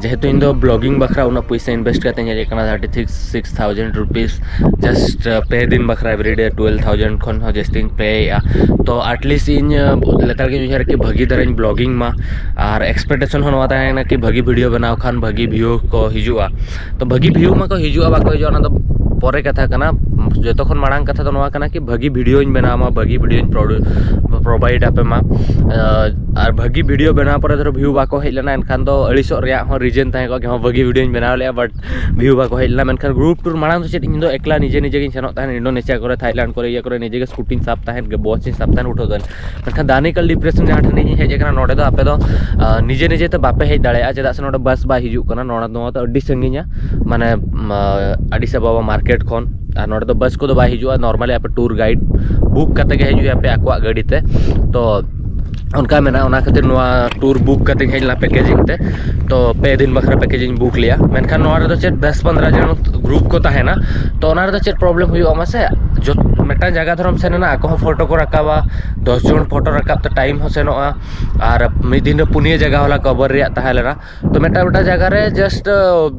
ᱡᱮᱦᱮᱛᱩ ᱤᱧ ᱫᱚ ᱵᱞᱚᱜᱤᱝ ᱵᱟᱠᱷᱨᱟ ᱩᱱᱟᱹᱜ ᱯᱚᱭᱥᱟ ᱤᱱᱵᱷᱮᱥᱴ ᱠᱟᱛᱮᱧ ᱦᱮᱡ ᱟᱠᱟᱱᱟ, thirty six thousand rupees, just ᱯᱮ ᱫᱤᱱ ᱵᱟᱠᱷᱨᱟ, ᱮᱵᱨᱤᱰᱮ ᱴᱩᱭᱮᱞᱵᱷ ᱛᱷᱟᱣᱡᱮᱱᱰ ᱠᱷᱚᱱ ᱦᱚᱸ ᱡᱟᱹᱥᱛᱤᱧ ᱯᱮᱭᱮᱫᱼᱟ᱾ ᱛᱚ ᱟᱴᱞᱤᱥᱴ ᱤᱧ ᱞᱮᱛᱟᱲ ᱜᱤᱧ ᱩᱭᱦᱟᱹᱨᱟ ᱠᱤ ᱵᱷᱟᱹᱜᱤ ᱫᱷᱟᱨᱟᱧ ᱵᱞᱚᱜᱤᱝ ᱢᱟ, ᱟᱨ ᱮᱠᱥᱯᱮᱠᱴᱮᱥᱚᱱ ᱦᱚᱸ ᱱᱚᱣᱟ ᱛᱟᱦᱮᱸ ᱠᱟᱱᱟ ᱠᱤ ᱵᱷᱟᱹᱜᱤ ᱵᱷᱤᱰᱤᱭᱳ ᱵᱮᱱᱟᱣ ᱠᱷᱟᱱ ᱵᱷᱟᱹᱜᱤ ᱵᱷᱤᱭᱩ ᱠᱚ ᱦᱤᱡᱩᱜᱼᱟ᱾ ᱛᱚ ᱵᱷᱟᱹᱜᱤ ᱵᱷᱤᱭᱩ ᱢᱟᱠᱚ ᱦᱤᱡᱩᱜᱼᱟ ᱵᱟᱠᱚ ᱦᱤᱡᱩᱜᱼᱟ, ᱚᱱᱟ ᱫᱚ ᱯᱚᱨᱮ ᱠᱟᱛᱷᱟ ᱠᱟᱱᱟ᱾ ᱡᱚᱛᱚ ᱠᱷᱚᱱ ᱢᱟᱲᱟᱝ ᱠᱟᱛᱷᱟ ᱫᱚ ᱱᱚᱣᱟ ᱠᱟᱱᱟ ᱠᱤ ᱵᱷᱟᱹᱜᱤ ᱵᱷᱤᱰᱤᱭᱳᱧ ᱵᱮᱱᱟᱣ ᱢᱟ, ᱵᱷᱟᱹᱜᱤ ᱵᱷᱤᱰᱤᱭᱳᱧ ᱯᱨᱚᱰᱩ-, ᱯᱨᱚᱵᱷᱟᱭᱤᱰ ᱟᱯᱮ ᱢᱟ᱾ ᱟᱨ ᱵᱷᱟᱹᱜᱤ ᱵᱷᱤᱰᱤᱭᱳ ᱵᱮᱱᱟᱣ ᱯᱚᱨᱮ ᱫᱷᱚᱨᱚ ᱵᱷᱤᱭᱩ ᱵᱟᱠᱚ ᱦᱮᱡ ᱞᱮᱱᱟ, ᱮᱱᱠᱷᱟᱱ ᱫᱚ ᱟᱹᱲᱤᱥᱚᱜ ᱨᱮᱭᱟᱜ ᱦᱚᱸ ᱨᱤᱡᱮᱱ ᱛᱟᱦᱮᱸ ᱠᱚᱜᱼᱟ ᱠᱤ ᱦᱚᱸ ᱵᱷᱟᱹᱜᱤ ᱵᱷᱤᱰᱤᱭᱳᱧ ᱵᱮᱱᱟᱣ ᱞᱮᱜᱼᱟ, ᱵᱟᱴ ᱵᱷᱤᱭᱩ ᱵᱟᱠᱚ ᱦᱮᱡ ᱞᱮᱱᱟ᱾ ᱢᱮᱱᱠᱷᱟᱱ ᱜᱨᱩᱯ ᱴᱩᱨ ᱢᱟᱲᱟᱝ ᱫᱚ ᱪᱮᱫ, ᱤᱧ ᱫᱚ ᱮᱠᱞᱟ ᱱᱤᱡᱮ ᱱᱤᱡᱮ ᱜᱤᱧ ᱥᱮᱱᱚᱜ ᱛᱟᱦᱮᱱ, ᱤᱱᱰᱳᱱᱮᱥᱤᱭᱟ ᱠᱚᱨᱮ, ᱛᱷᱟᱭᱞᱮᱱᱰ ᱠᱚᱨᱮ, ᱤᱭᱟᱹ ᱠᱚᱨᱮ ᱱᱤᱡᱮ ᱜᱮ ᱥᱠᱩᱴᱤᱧ ᱥᱟᱵ ᱛᱟᱦᱮᱸᱫ, ᱵᱚᱥ ᱤᱧ ᱥᱟᱵ ᱛᱟᱦᱮᱸᱫ, ᱩᱴᱷᱟᱹᱣ ᱛᱟᱦᱮᱸᱫ᱾ ᱢᱮᱱᱠᱷᱟᱱ ᱫᱟᱱᱤᱠᱟᱞ ᱰᱤᱯᱨᱮᱥᱚᱱ ᱡᱟᱦᱟᱸ ᱴᱷᱮᱱ ᱤᱧ ᱦᱮᱡ ᱟᱠᱟᱱᱟ, ᱱᱚᱰᱮ ᱫᱚ ᱟᱯᱮ ᱫᱚ, ᱟᱸ, ᱱᱤᱡᱮ ᱱᱤᱡᱮ ᱛᱮ ᱵᱟᱯᱮ ᱦᱮᱡ ᱫᱟᱲᱮᱭᱟᱜᱼᱟ, ᱪᱮᱫᱟᱜ ᱥᱮ ᱱᱚᱰᱮ ᱵᱟᱥ ᱵᱟᱭ ᱦᱤᱡᱩᱜ ᱠᱟᱱᱟ, ᱱᱚᱰᱮ, ᱱᱚᱣᱟ ᱫᱚ ᱟᱹᱰᱤ ᱥᱟᱺᱜᱤᱧᱟ, ᱢᱟᱱᱮ, ᱟᱸ, ᱟᱰᱤᱥ ᱟᱵᱟᱵᱟ ᱢᱟᱨᱠᱮᱴ ᱠᱷᱚᱱ᱾ ᱟᱨ ᱱᱚᱰᱮ ᱫᱚ ᱵᱟᱥ ᱠᱚᱫᱚ ᱵᱟᱭ ᱦᱤᱡᱩᱜᱼᱟ, ᱱᱚᱨᱢᱟᱞᱤ ᱟᱯᱮ ᱴᱩᱨ ᱜᱟᱭᱤᱰ ᱵᱩᱠ ᱠᱟᱛᱮ ᱜᱮ ᱦᱤᱡᱩᱜ ᱦᱩᱭᱩᱜᱼᱟ ᱟᱯᱮ ᱟᱠᱚᱣᱟᱜ ᱜᱟᱹᱰᱤ ᱛᱮ᱾ ᱛᱚ ᱚᱱᱠᱟ ᱢᱮᱱᱟᱜᱼᱟ, ᱚᱱᱟ ᱠᱷᱟᱹᱛᱤᱨ ᱱᱚᱣᱟ ᱴᱩᱨ ᱵᱩᱠ ᱠᱟᱛᱮᱧ ᱦᱮᱡ ᱞᱮᱱᱟ ᱯᱮᱠᱮᱡᱤᱝ ᱛᱮ᱾ ᱛᱚ ᱯᱮ ᱫᱤᱱ ᱵᱟᱠᱷᱨᱟ ᱯᱮᱠᱮᱡᱤᱝ ᱵᱩᱠ ᱞᱮᱜᱼᱟ, ᱢᱮᱱᱠᱷᱟᱱ ᱱᱚᱣᱟ ᱨᱮᱫᱚ ᱪᱮᱫ ᱫᱚᱥ ᱯᱚᱱᱫᱽᱨᱚ ᱡᱚᱱ ᱜᱨᱩᱯ ᱠᱚ ᱛᱟᱦᱮᱱᱟ᱾ ᱛᱚ ᱚᱱᱟ ᱨᱮᱫᱚ ᱪᱮᱫ ᱯᱨᱚᱵᱞᱮᱢ ᱦᱩᱭᱩᱜᱼᱟ ᱢᱟᱥᱮ, ᱡᱚᱛ-, ᱢᱤᱫᱴᱟᱝ ᱡᱟᱭᱜᱟ ᱫᱷᱚᱨᱚᱢ ᱥᱮᱱ ᱮᱱᱟ, ᱟᱠᱚ ᱦᱚᱸ ᱯᱷᱳᱴᱳ ᱠᱚ ᱨᱟᱠᱟᱵᱟ᱾ ᱫᱚᱥ ᱡᱚᱱ ᱯᱷᱳᱴᱳ ᱨᱟᱠᱟᱵ ᱛᱮ ᱴᱟᱭᱤᱢ ᱦᱚᱸ ᱥᱮᱱᱚᱜᱼᱟ᱾ ᱟᱨ ᱢᱤᱫ ᱫᱤᱱ ᱨᱮ ᱯᱩᱱᱭᱟᱹ ᱡᱟᱭᱜᱟ ᱦᱚᱞᱟ ᱠᱚᱵᱷᱟᱨ ᱨᱮᱭᱟᱜ ᱛᱟᱦᱮᱸ ᱞᱮᱱᱟ᱾ ᱛᱚ ᱢᱤᱫᱴᱟᱝ ᱢᱤᱫᱴᱟᱝ ᱡᱟᱭᱜᱟ ᱨᱮ ᱡᱟᱥᱴ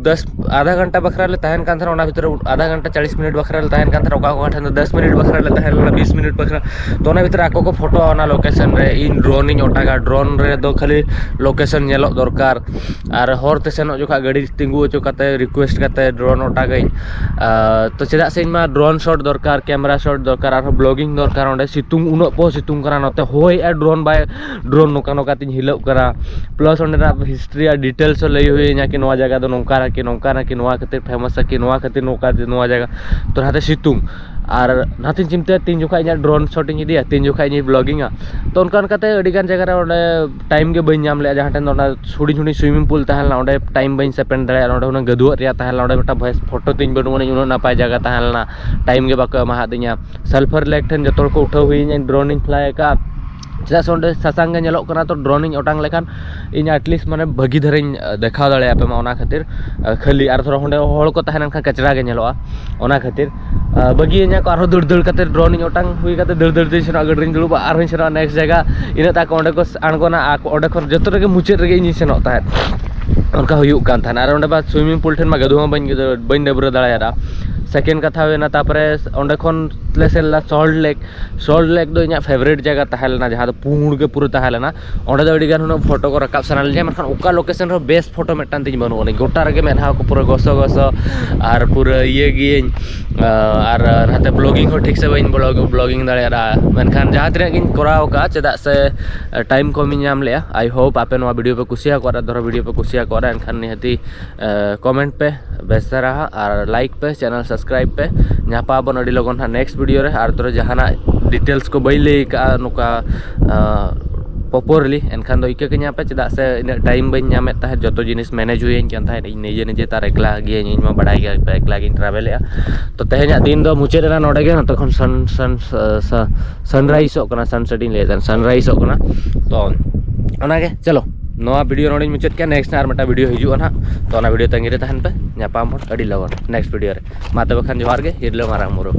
ᱫᱚᱥ, ᱟᱫᱷᱟ ᱜᱷᱚᱱᱴᱟ ᱵᱟᱠᱷᱨᱟ ᱞᱮ ᱛᱟᱦᱮᱱ ᱠᱟᱱ ᱛᱟᱦᱮᱱᱟ᱾ ᱚᱱᱟ ᱵᱷᱤᱛᱨᱤ ᱨᱮ ᱟᱫᱷᱟ ᱜᱷᱚᱱᱴᱟ ᱪᱚᱞᱞᱤᱥ ᱢᱤᱱᱤᱴ ᱵᱟᱠᱷᱨᱟ ᱞᱮ ᱛᱟᱦᱮᱱ ᱠᱟᱱ ᱛᱟᱦᱮᱱᱟ, ᱚᱠᱟ ᱚᱠᱟ ᱴᱷᱮᱱ ᱫᱚ ᱫᱚᱥ ᱢᱤᱱᱤᱴ ᱵᱟᱠᱷᱨᱟ ᱞᱮ ᱛᱟᱦᱮᱸ ᱞᱮᱱᱟ, ᱵᱤᱥ ᱢᱤᱱᱤᱴ ᱵᱟᱠᱷᱨᱟ᱾ ᱛᱚ ᱚᱱᱟ ᱵᱷᱤᱛᱨᱤ ᱨᱮ ᱟᱠᱚ ᱠᱚ ᱯᱷᱳᱴᱳᱜᱼᱟ ᱚᱱᱟ ᱞᱳᱠᱮᱥᱚᱱ ᱨᱮ, ᱤᱧ ᱰᱨᱳᱱ ᱤᱧ ᱚᱴᱟᱜᱟ᱾ ᱰᱨᱳᱱ ᱨᱮᱫᱚ ᱠᱷᱟᱹᱞᱤ ᱞᱳᱠᱮᱥᱚᱱ ᱧᱮᱞᱚᱜ ᱫᱚᱨᱠᱟᱨ, ᱟᱨ ᱦᱚᱨ ᱛᱮ ᱥᱮᱱᱚᱜ ᱡᱚᱠᱷᱟᱜ ᱜᱟᱹᱰᱤ ᱛᱤᱸᱜᱩ ᱦᱚᱪᱚ ᱠᱟᱛᱮ ᱨᱤᱠᱩᱭᱮᱥᱴ ᱠᱟᱛᱮ ᱰᱨᱳᱱ ᱚᱴᱟᱜᱟᱹᱧ᱾ ᱟᱨ ᱛᱚ ᱪᱮᱫᱟᱜ ᱥᱮ ᱤᱧ ᱢᱟ ᱰᱨᱳᱱ ᱥᱚᱴ ᱫᱚᱨᱠᱟᱨ, ᱠᱮᱢᱮᱨᱟ ᱥᱚᱴ ᱫᱚᱨᱠᱟᱨ, ᱟᱨᱦᱚᱸ ᱵᱞᱚᱜᱤᱝ ᱫᱚᱨᱠᱟᱨ᱾ ᱚᱸᱰᱮ ᱥᱤᱛᱩᱝ, ᱩᱱᱟᱹᱜ ᱯᱚ ᱥᱤᱛᱩᱝ ᱠᱟᱱᱟ, ᱱᱚᱛᱮ ᱦᱚᱭᱮᱜᱼᱟ, ᱰᱨᱳᱱ ᱵᱟᱭ, ᱰᱨᱳᱱ ᱱᱚᱝᱠᱟ ᱱᱚᱝᱠᱟ ᱛᱤᱧ ᱦᱤᱞᱟᱹᱜ ᱠᱟᱱᱟ᱾ ᱯᱞᱟᱥ ᱚᱸᱰᱮᱱᱟᱜ ᱦᱤᱥᱴᱨᱤ ᱟᱨ ᱰᱤᱴᱮᱞᱥ ᱦᱚᱸ ᱞᱟᱹᱭ ᱦᱩᱭᱟᱹᱧᱟ ᱠᱤ ᱱᱚᱣᱟ ᱡᱟᱭᱜᱟ ᱫᱚ ᱱᱚᱝᱠᱟᱱᱟ ᱠᱤ ᱱᱚᱝᱠᱟᱱᱟ ᱠᱤ, ᱱᱚᱣᱟ ᱠᱷᱟᱹᱛᱤᱨ ᱯᱷᱮᱢᱟᱥᱟ ᱠᱤ, ᱱᱚᱣᱟ ᱠᱷᱟᱹᱛᱤᱨ ᱱᱚᱝᱠᱟ ᱱᱚᱣᱟ ᱡᱟᱭᱜᱟ᱾ ᱛᱚ ᱱᱟᱛᱮ ᱥᱤᱛᱩᱝ, ᱟᱨ ᱱᱟᱛᱮᱧ ᱪᱤᱱᱛᱟᱹᱭᱟ ᱛᱤᱱ ᱡᱚᱠᱷᱟᱡ ᱤᱧᱟᱹᱜ ᱰᱨᱳᱱ ᱥᱚᱴ ᱤᱧ ᱤᱫᱤᱭᱟ, ᱛᱤᱱ ᱡᱚᱠᱷᱟᱡ ᱤᱧ ᱵᱞᱚᱜᱤᱝᱟ᱾ ᱛᱚ ᱚᱱᱠᱟ ᱚᱱᱠᱟᱛᱮ ᱟᱹᱰᱤ ᱜᱟᱱ ᱡᱟᱭᱜᱟ ᱨᱮ ᱚᱸᱰᱮ ᱴᱟᱭᱤᱢ ᱜᱮ ᱵᱟᱹᱧ ᱧᱟᱢ ᱞᱮᱜᱼᱟ᱾ ᱡᱟᱦᱟᱸ ᱴᱷᱮᱱ ᱫᱚ ᱚᱱᱟ ᱦᱩᱰᱤᱧ ᱦᱩᱰᱤᱧ ᱥᱩᱭᱢᱤᱝ ᱯᱩᱞ ᱛᱟᱦᱮᱸ ᱞᱮᱱᱟ, ᱚᱸᱰᱮ ᱴᱟᱭᱤᱢ ᱵᱟᱹᱧ ᱥᱯᱮᱱᱰ ᱫᱟᱲᱮᱭᱟᱜᱼᱟ᱾ ᱚᱸᱰᱮ ᱦᱩᱱᱟᱹᱝ ᱜᱟᱹᱫᱩᱣᱟᱹᱜ ᱨᱮᱭᱟᱜ ᱛᱟᱦᱮᱸ ᱞᱮᱱᱟ, ᱚᱸᱰᱮ ᱢᱤᱫᱴᱟᱝ ᱵᱷᱚᱭᱮᱥ ᱯᱷᱳᱴᱳ ᱛᱤᱧ ᱵᱟᱹᱱᱩᱜ ᱟᱹᱱᱤᱡ, ᱩᱱᱟᱹᱜ ᱱᱟᱯᱟᱭ ᱡᱟᱭᱜᱟ ᱛᱟᱦᱮᱸ ᱞᱮᱱᱟ, ᱴᱟᱭᱤᱢ ᱜᱮ ᱵᱟᱠᱚ ᱮᱢᱟᱦᱟᱫᱤᱧᱟ᱾ ᱥᱟᱞᱯᱷᱟᱨ ᱞᱮᱠ ᱴᱷᱮᱱ ᱡᱚᱛᱚ ᱦᱚᱲ ᱠᱚ ᱩᱴᱷᱟᱹᱣ ᱦᱩᱭᱮᱧᱟ, ᱤᱧ ᱰᱨᱳᱱ ᱤᱧ ᱯᱷᱞᱟᱭ ᱟᱠᱟᱫᱼᱟ᱾ ᱪᱮᱫᱟᱜ ᱥᱮ ᱚᱸᱰᱮ ᱥᱟᱥᱟᱝ ᱜᱮ ᱧᱮᱞᱚᱜ ᱠᱟᱱᱟ, ᱛᱚ ᱰᱨᱳᱱ ᱤᱧ ᱚᱴᱟᱝ ᱞᱮᱠᱷᱟᱱ ᱤᱧ ᱮᱴᱞᱤᱥᱴ ᱢᱟᱱᱮ ᱵᱷᱟᱹᱜᱤ ᱫᱷᱟᱨᱟᱧ ᱫᱮᱠᱷᱟᱣ ᱫᱟᱲᱮᱭᱟᱯᱮ ᱢᱟ, ᱚᱱᱟ ᱠᱷᱟᱹᱛᱤᱨ᱾ ᱠᱷᱟᱹᱞᱤ ᱟᱨ ᱛᱷᱚᱲᱟ ᱚᱸᱰᱮ ᱦᱚᱲ ᱠᱚ ᱛᱟᱦᱮᱸ ᱞᱮᱱᱠᱷᱟᱱ ᱠᱟᱪᱨᱟ ᱜᱮ ᱧᱮᱞᱚᱜᱼᱟ, ᱚᱱᱟ ᱠᱷᱟᱹᱛᱤᱨ᱾ ᱵᱟᱹᱜᱤᱭᱟᱹᱧᱟ ᱠᱚ ᱟᱨᱦᱚᱸ ᱫᱟᱹᱲ ᱫᱟᱹᱲ ᱠᱟᱛᱮ, ᱰᱨᱳᱱ ᱤᱧ ᱚᱴᱟᱝ ᱦᱩᱭ ᱠᱟᱛᱮ ᱫᱟᱹᱲ ᱫᱟᱹᱲ ᱛᱮᱧ ᱥᱮᱱᱚᱜᱼᱟ, ᱜᱟᱹᱰᱤ ᱨᱤᱧ ᱫᱩᱲᱩᱵᱼᱟ, ᱟᱨᱦᱚᱸᱧ ᱥᱮᱱᱚᱜᱼᱟ ᱱᱮᱠᱥᱴ ᱡᱟᱭᱜᱟ᱾ ᱤᱱᱟᱹᱜ ᱛᱟᱠᱚ ᱚᱸᱰᱮ ᱠᱚ ᱟᱬᱜᱚᱱᱟ, ᱟᱠᱚ ᱚᱸᱰᱮ ᱠᱷᱚᱱ ᱡᱚᱛᱚ ᱨᱮᱜᱮ ᱢᱩᱪᱟᱹᱫ ᱨᱮᱜᱮ ᱤᱧᱤᱧ ᱥᱮᱱᱚᱜ ᱛᱟᱦᱮᱸᱫ᱾ ᱚᱱᱠᱟ ᱦᱩᱭᱩᱜ ᱠᱟᱱ ᱛᱟᱦᱮᱱᱟ᱾ ᱟᱨ ᱚᱸᱰᱮ ᱢᱟ ᱥᱩᱭᱢᱤᱝ ᱯᱩᱞ ᱴᱷᱮᱱ ᱢᱟ ᱜᱟᱹᱫᱩ ᱦᱚᱸ ᱵᱟᱹᱧ ᱵᱟᱹᱧ ᱰᱟᱹᱵᱽᱨᱟᱹ ᱫᱟᱲᱮᱭᱟᱫᱟ᱾ ᱥᱮᱠᱮᱱᱰ ᱠᱟᱛᱷᱟ ᱦᱩᱭᱱᱟ, ᱛᱟᱨᱯᱚᱨᱮ ᱚᱸᱰᱮ ᱠᱷᱚᱱ ᱞᱮ ᱥᱮᱱ ᱞᱮᱱᱟ ᱥᱚᱞᱴ ᱞᱮᱠ᱾ ᱥᱚᱞᱴ ᱞᱮᱠ ᱫᱚ ᱤᱧᱟᱹᱜ ᱯᱷᱮᱵᱟᱨᱮᱴ ᱡᱟᱭᱜᱟ ᱛᱟᱦᱮᱸ ᱞᱮᱱᱟ, ᱡᱟᱦᱟᱸ ᱫᱚ ᱯᱩᱸᱲ ᱜᱮ ᱯᱩᱨᱟᱹ ᱛᱟᱦᱮᱸ ᱞᱮᱱᱟ᱾ ᱚᱸᱰᱮ ᱫᱚ ᱟᱹᱰᱤ ᱜᱟᱱ ᱦᱩᱱᱟᱹᱝ ᱯᱷᱳᱴᱳ ᱠᱚ ᱨᱟᱠᱟᱵ ᱥᱟᱱᱟ ᱞᱤᱧᱟ, ᱢᱮᱱᱠᱷᱟᱱ ᱚᱠᱟ ᱞᱳᱠᱮᱥᱚᱱ ᱨᱮᱦᱚᱸ ᱵᱮᱥ ᱯᱷᱳᱴᱳ ᱢᱤᱫᱴᱟᱝ ᱛᱤᱧ ᱵᱟᱹᱱᱩᱜ ᱟᱹᱱᱤᱡ᱾ ᱜᱚᱴᱟ ᱨᱮᱜᱮ ᱢᱮᱫᱦᱟ ᱠᱚ ᱯᱩᱨᱟᱹ ᱜᱚᱥᱚ ᱜᱚᱥᱚ, ᱟᱨ ᱯᱩᱨᱟᱹ ᱤᱭᱟᱹ ᱜᱤᱭᱟᱹᱧ, ᱟᱨ ᱱᱟᱛᱮ ᱵᱞᱚᱜᱤᱝ ᱦᱚᱸ ᱴᱷᱤᱠ ᱥᱮ ᱵᱟᱹᱧ ᱵᱞᱚᱜᱤᱝ ᱫᱟᱲᱮᱭᱟᱫᱟ᱾ ᱢᱮᱱᱠᱷᱟᱱ ᱡᱟᱦᱟᱸ ᱛᱤᱱᱟᱹᱜ ᱜᱤᱧ ᱠᱚᱨᱟᱣ ᱟᱠᱟᱫᱼᱟ, ᱪᱮᱫᱟᱜ ᱥᱮ ᱴᱟᱭᱤᱢ ᱠᱚᱢᱤᱧ ᱧᱟᱢ ᱞᱮᱜᱼᱟ᱾ ᱟᱭ ᱦᱳᱯ ᱟᱯᱮ ᱱᱚᱣᱟ ᱵᱷᱤᱰᱤᱭᱳ ᱯᱮ ᱠᱩᱥᱤᱭᱟᱠᱟᱫᱼᱟ᱾ ᱫᱷᱚᱨᱚ ᱵᱷᱤᱰᱤᱭᱳ ᱯᱮ ᱠᱩᱥᱤᱭᱟᱠᱟᱫᱼᱟ, ᱮᱱᱠᱷᱟᱱ ᱱᱤᱦᱟᱹᱛᱤ ᱠᱚᱢᱮᱱᱴ ᱯᱮ ᱵᱮᱥ ᱫᱷᱟᱨᱟ ᱦᱟᱸᱜ, ᱟᱨ ᱞᱟᱭᱤᱠ ᱯᱮ, ᱪᱮᱱᱮᱞ ᱥᱟᱵᱥᱠᱨᱟᱭᱤᱵ ᱯᱮ᱾ ᱧᱟᱯᱟᱢ ᱟᱵᱚᱱ ᱟᱹᱰᱤ ᱞᱚᱜᱚᱱ ᱦᱟᱸᱜ ᱱᱮᱠᱥᱴ ᱵᱷᱤᱰᱤᱭᱳ ᱨᱮ᱾ ᱟᱨ ᱛᱚᱵᱮ ᱡᱟᱦᱟᱱᱟᱜ ᱰᱤᱴᱮᱞᱥ ᱠᱚ ᱵᱟᱹᱧ ᱞᱟᱹᱭ ᱠᱟᱜᱼᱟ ᱱᱚᱝᱠᱟ ᱯᱨᱚᱯᱟᱨᱞᱤ, ᱮᱱᱠᱷᱟᱱ ᱫᱚ ᱤᱠᱟᱹ ᱜᱮ ᱧᱟᱯᱮ, ᱪᱮᱫᱟᱜ ᱥᱮ ᱤᱱᱟᱹᱜ ᱴᱟᱭᱤᱢ ᱵᱟᱹᱧ ᱧᱟᱢᱮᱫ ᱛᱟᱦᱮᱸᱫ, ᱡᱚᱛᱚ ᱡᱤᱱᱤᱥ ᱢᱮᱱᱮᱡᱽ ᱦᱩᱭᱟᱹᱧ ᱠᱟᱱ ᱛᱟᱦᱮᱸᱫ᱾ ᱤᱧ ᱱᱤᱡᱮ ᱱᱤᱡᱮ ᱛᱟᱨ ᱮᱠᱞᱟ ᱜᱤᱭᱟᱹᱧ, ᱤᱧ ᱢᱟ ᱵᱟᱲᱟᱭ ᱜᱮᱭᱟ ᱯᱮ, ᱮᱠᱞᱟ ᱜᱤᱧ ᱴᱨᱟᱵᱷᱮᱞᱮᱜᱼᱟ᱾ ᱛᱚ ᱛᱮᱦᱮᱧᱟᱜ ᱫᱤᱱ ᱫᱚ ᱢᱩᱪᱟᱹᱫ ᱮᱱᱟ ᱱᱚᱰᱮ ᱜᱮ᱾ ᱱᱚᱛᱮ ᱠᱷᱚᱱ ᱥᱟᱱ ᱥᱟᱱ ᱥᱟᱱᱨᱟᱭᱤᱥᱚᱜ ᱠᱟᱱᱟ, ᱥᱟᱱᱥᱮᱴ ᱤᱧ ᱞᱟᱹᱭᱮᱫ ᱛᱟᱦᱮᱸᱫ, ᱥᱟᱱᱨᱟᱭᱤᱥᱚᱜ ᱠᱟᱱᱟ᱾ ᱛᱚ ᱚᱱᱟᱜᱮ, ᱪᱚᱞᱚ ᱱᱚᱣᱟ ᱵᱷᱤᱰᱤᱭᱳ ᱱᱚᱰᱮᱧ ᱢᱩᱪᱟᱹᱫ ᱠᱮᱫᱼᱟ᱾ ᱱᱮᱠᱥᱴ ᱟᱨ ᱢᱤᱫᱴᱟᱝ ᱵᱷᱤᱰᱤᱭᱳ ᱦᱤᱡᱩᱜᱼᱟ ᱱᱟᱦᱟᱜ, ᱛᱚ ᱚᱱᱟ ᱵᱷᱤᱰᱤᱭᱳ ᱛᱟᱺᱜᱤ ᱨᱮ ᱛᱟᱦᱮᱱ ᱯᱮ᱾ ᱧᱟᱯᱟᱢ ᱵᱚᱱ ᱟᱹᱰᱤ ᱞᱚᱜᱚᱱ ᱱᱮᱠᱥᱴ ᱵᱷᱤᱰᱤᱭᱳ ᱨᱮ᱾ ᱢᱟ ᱛᱚᱵᱮ ᱠᱷᱟᱱ ᱡᱚᱦᱟᱨ ᱜᱮ, ᱦᱤᱨᱞᱟᱹ ᱢᱟᱨᱟᱝ ᱵᱩᱨᱩ᱾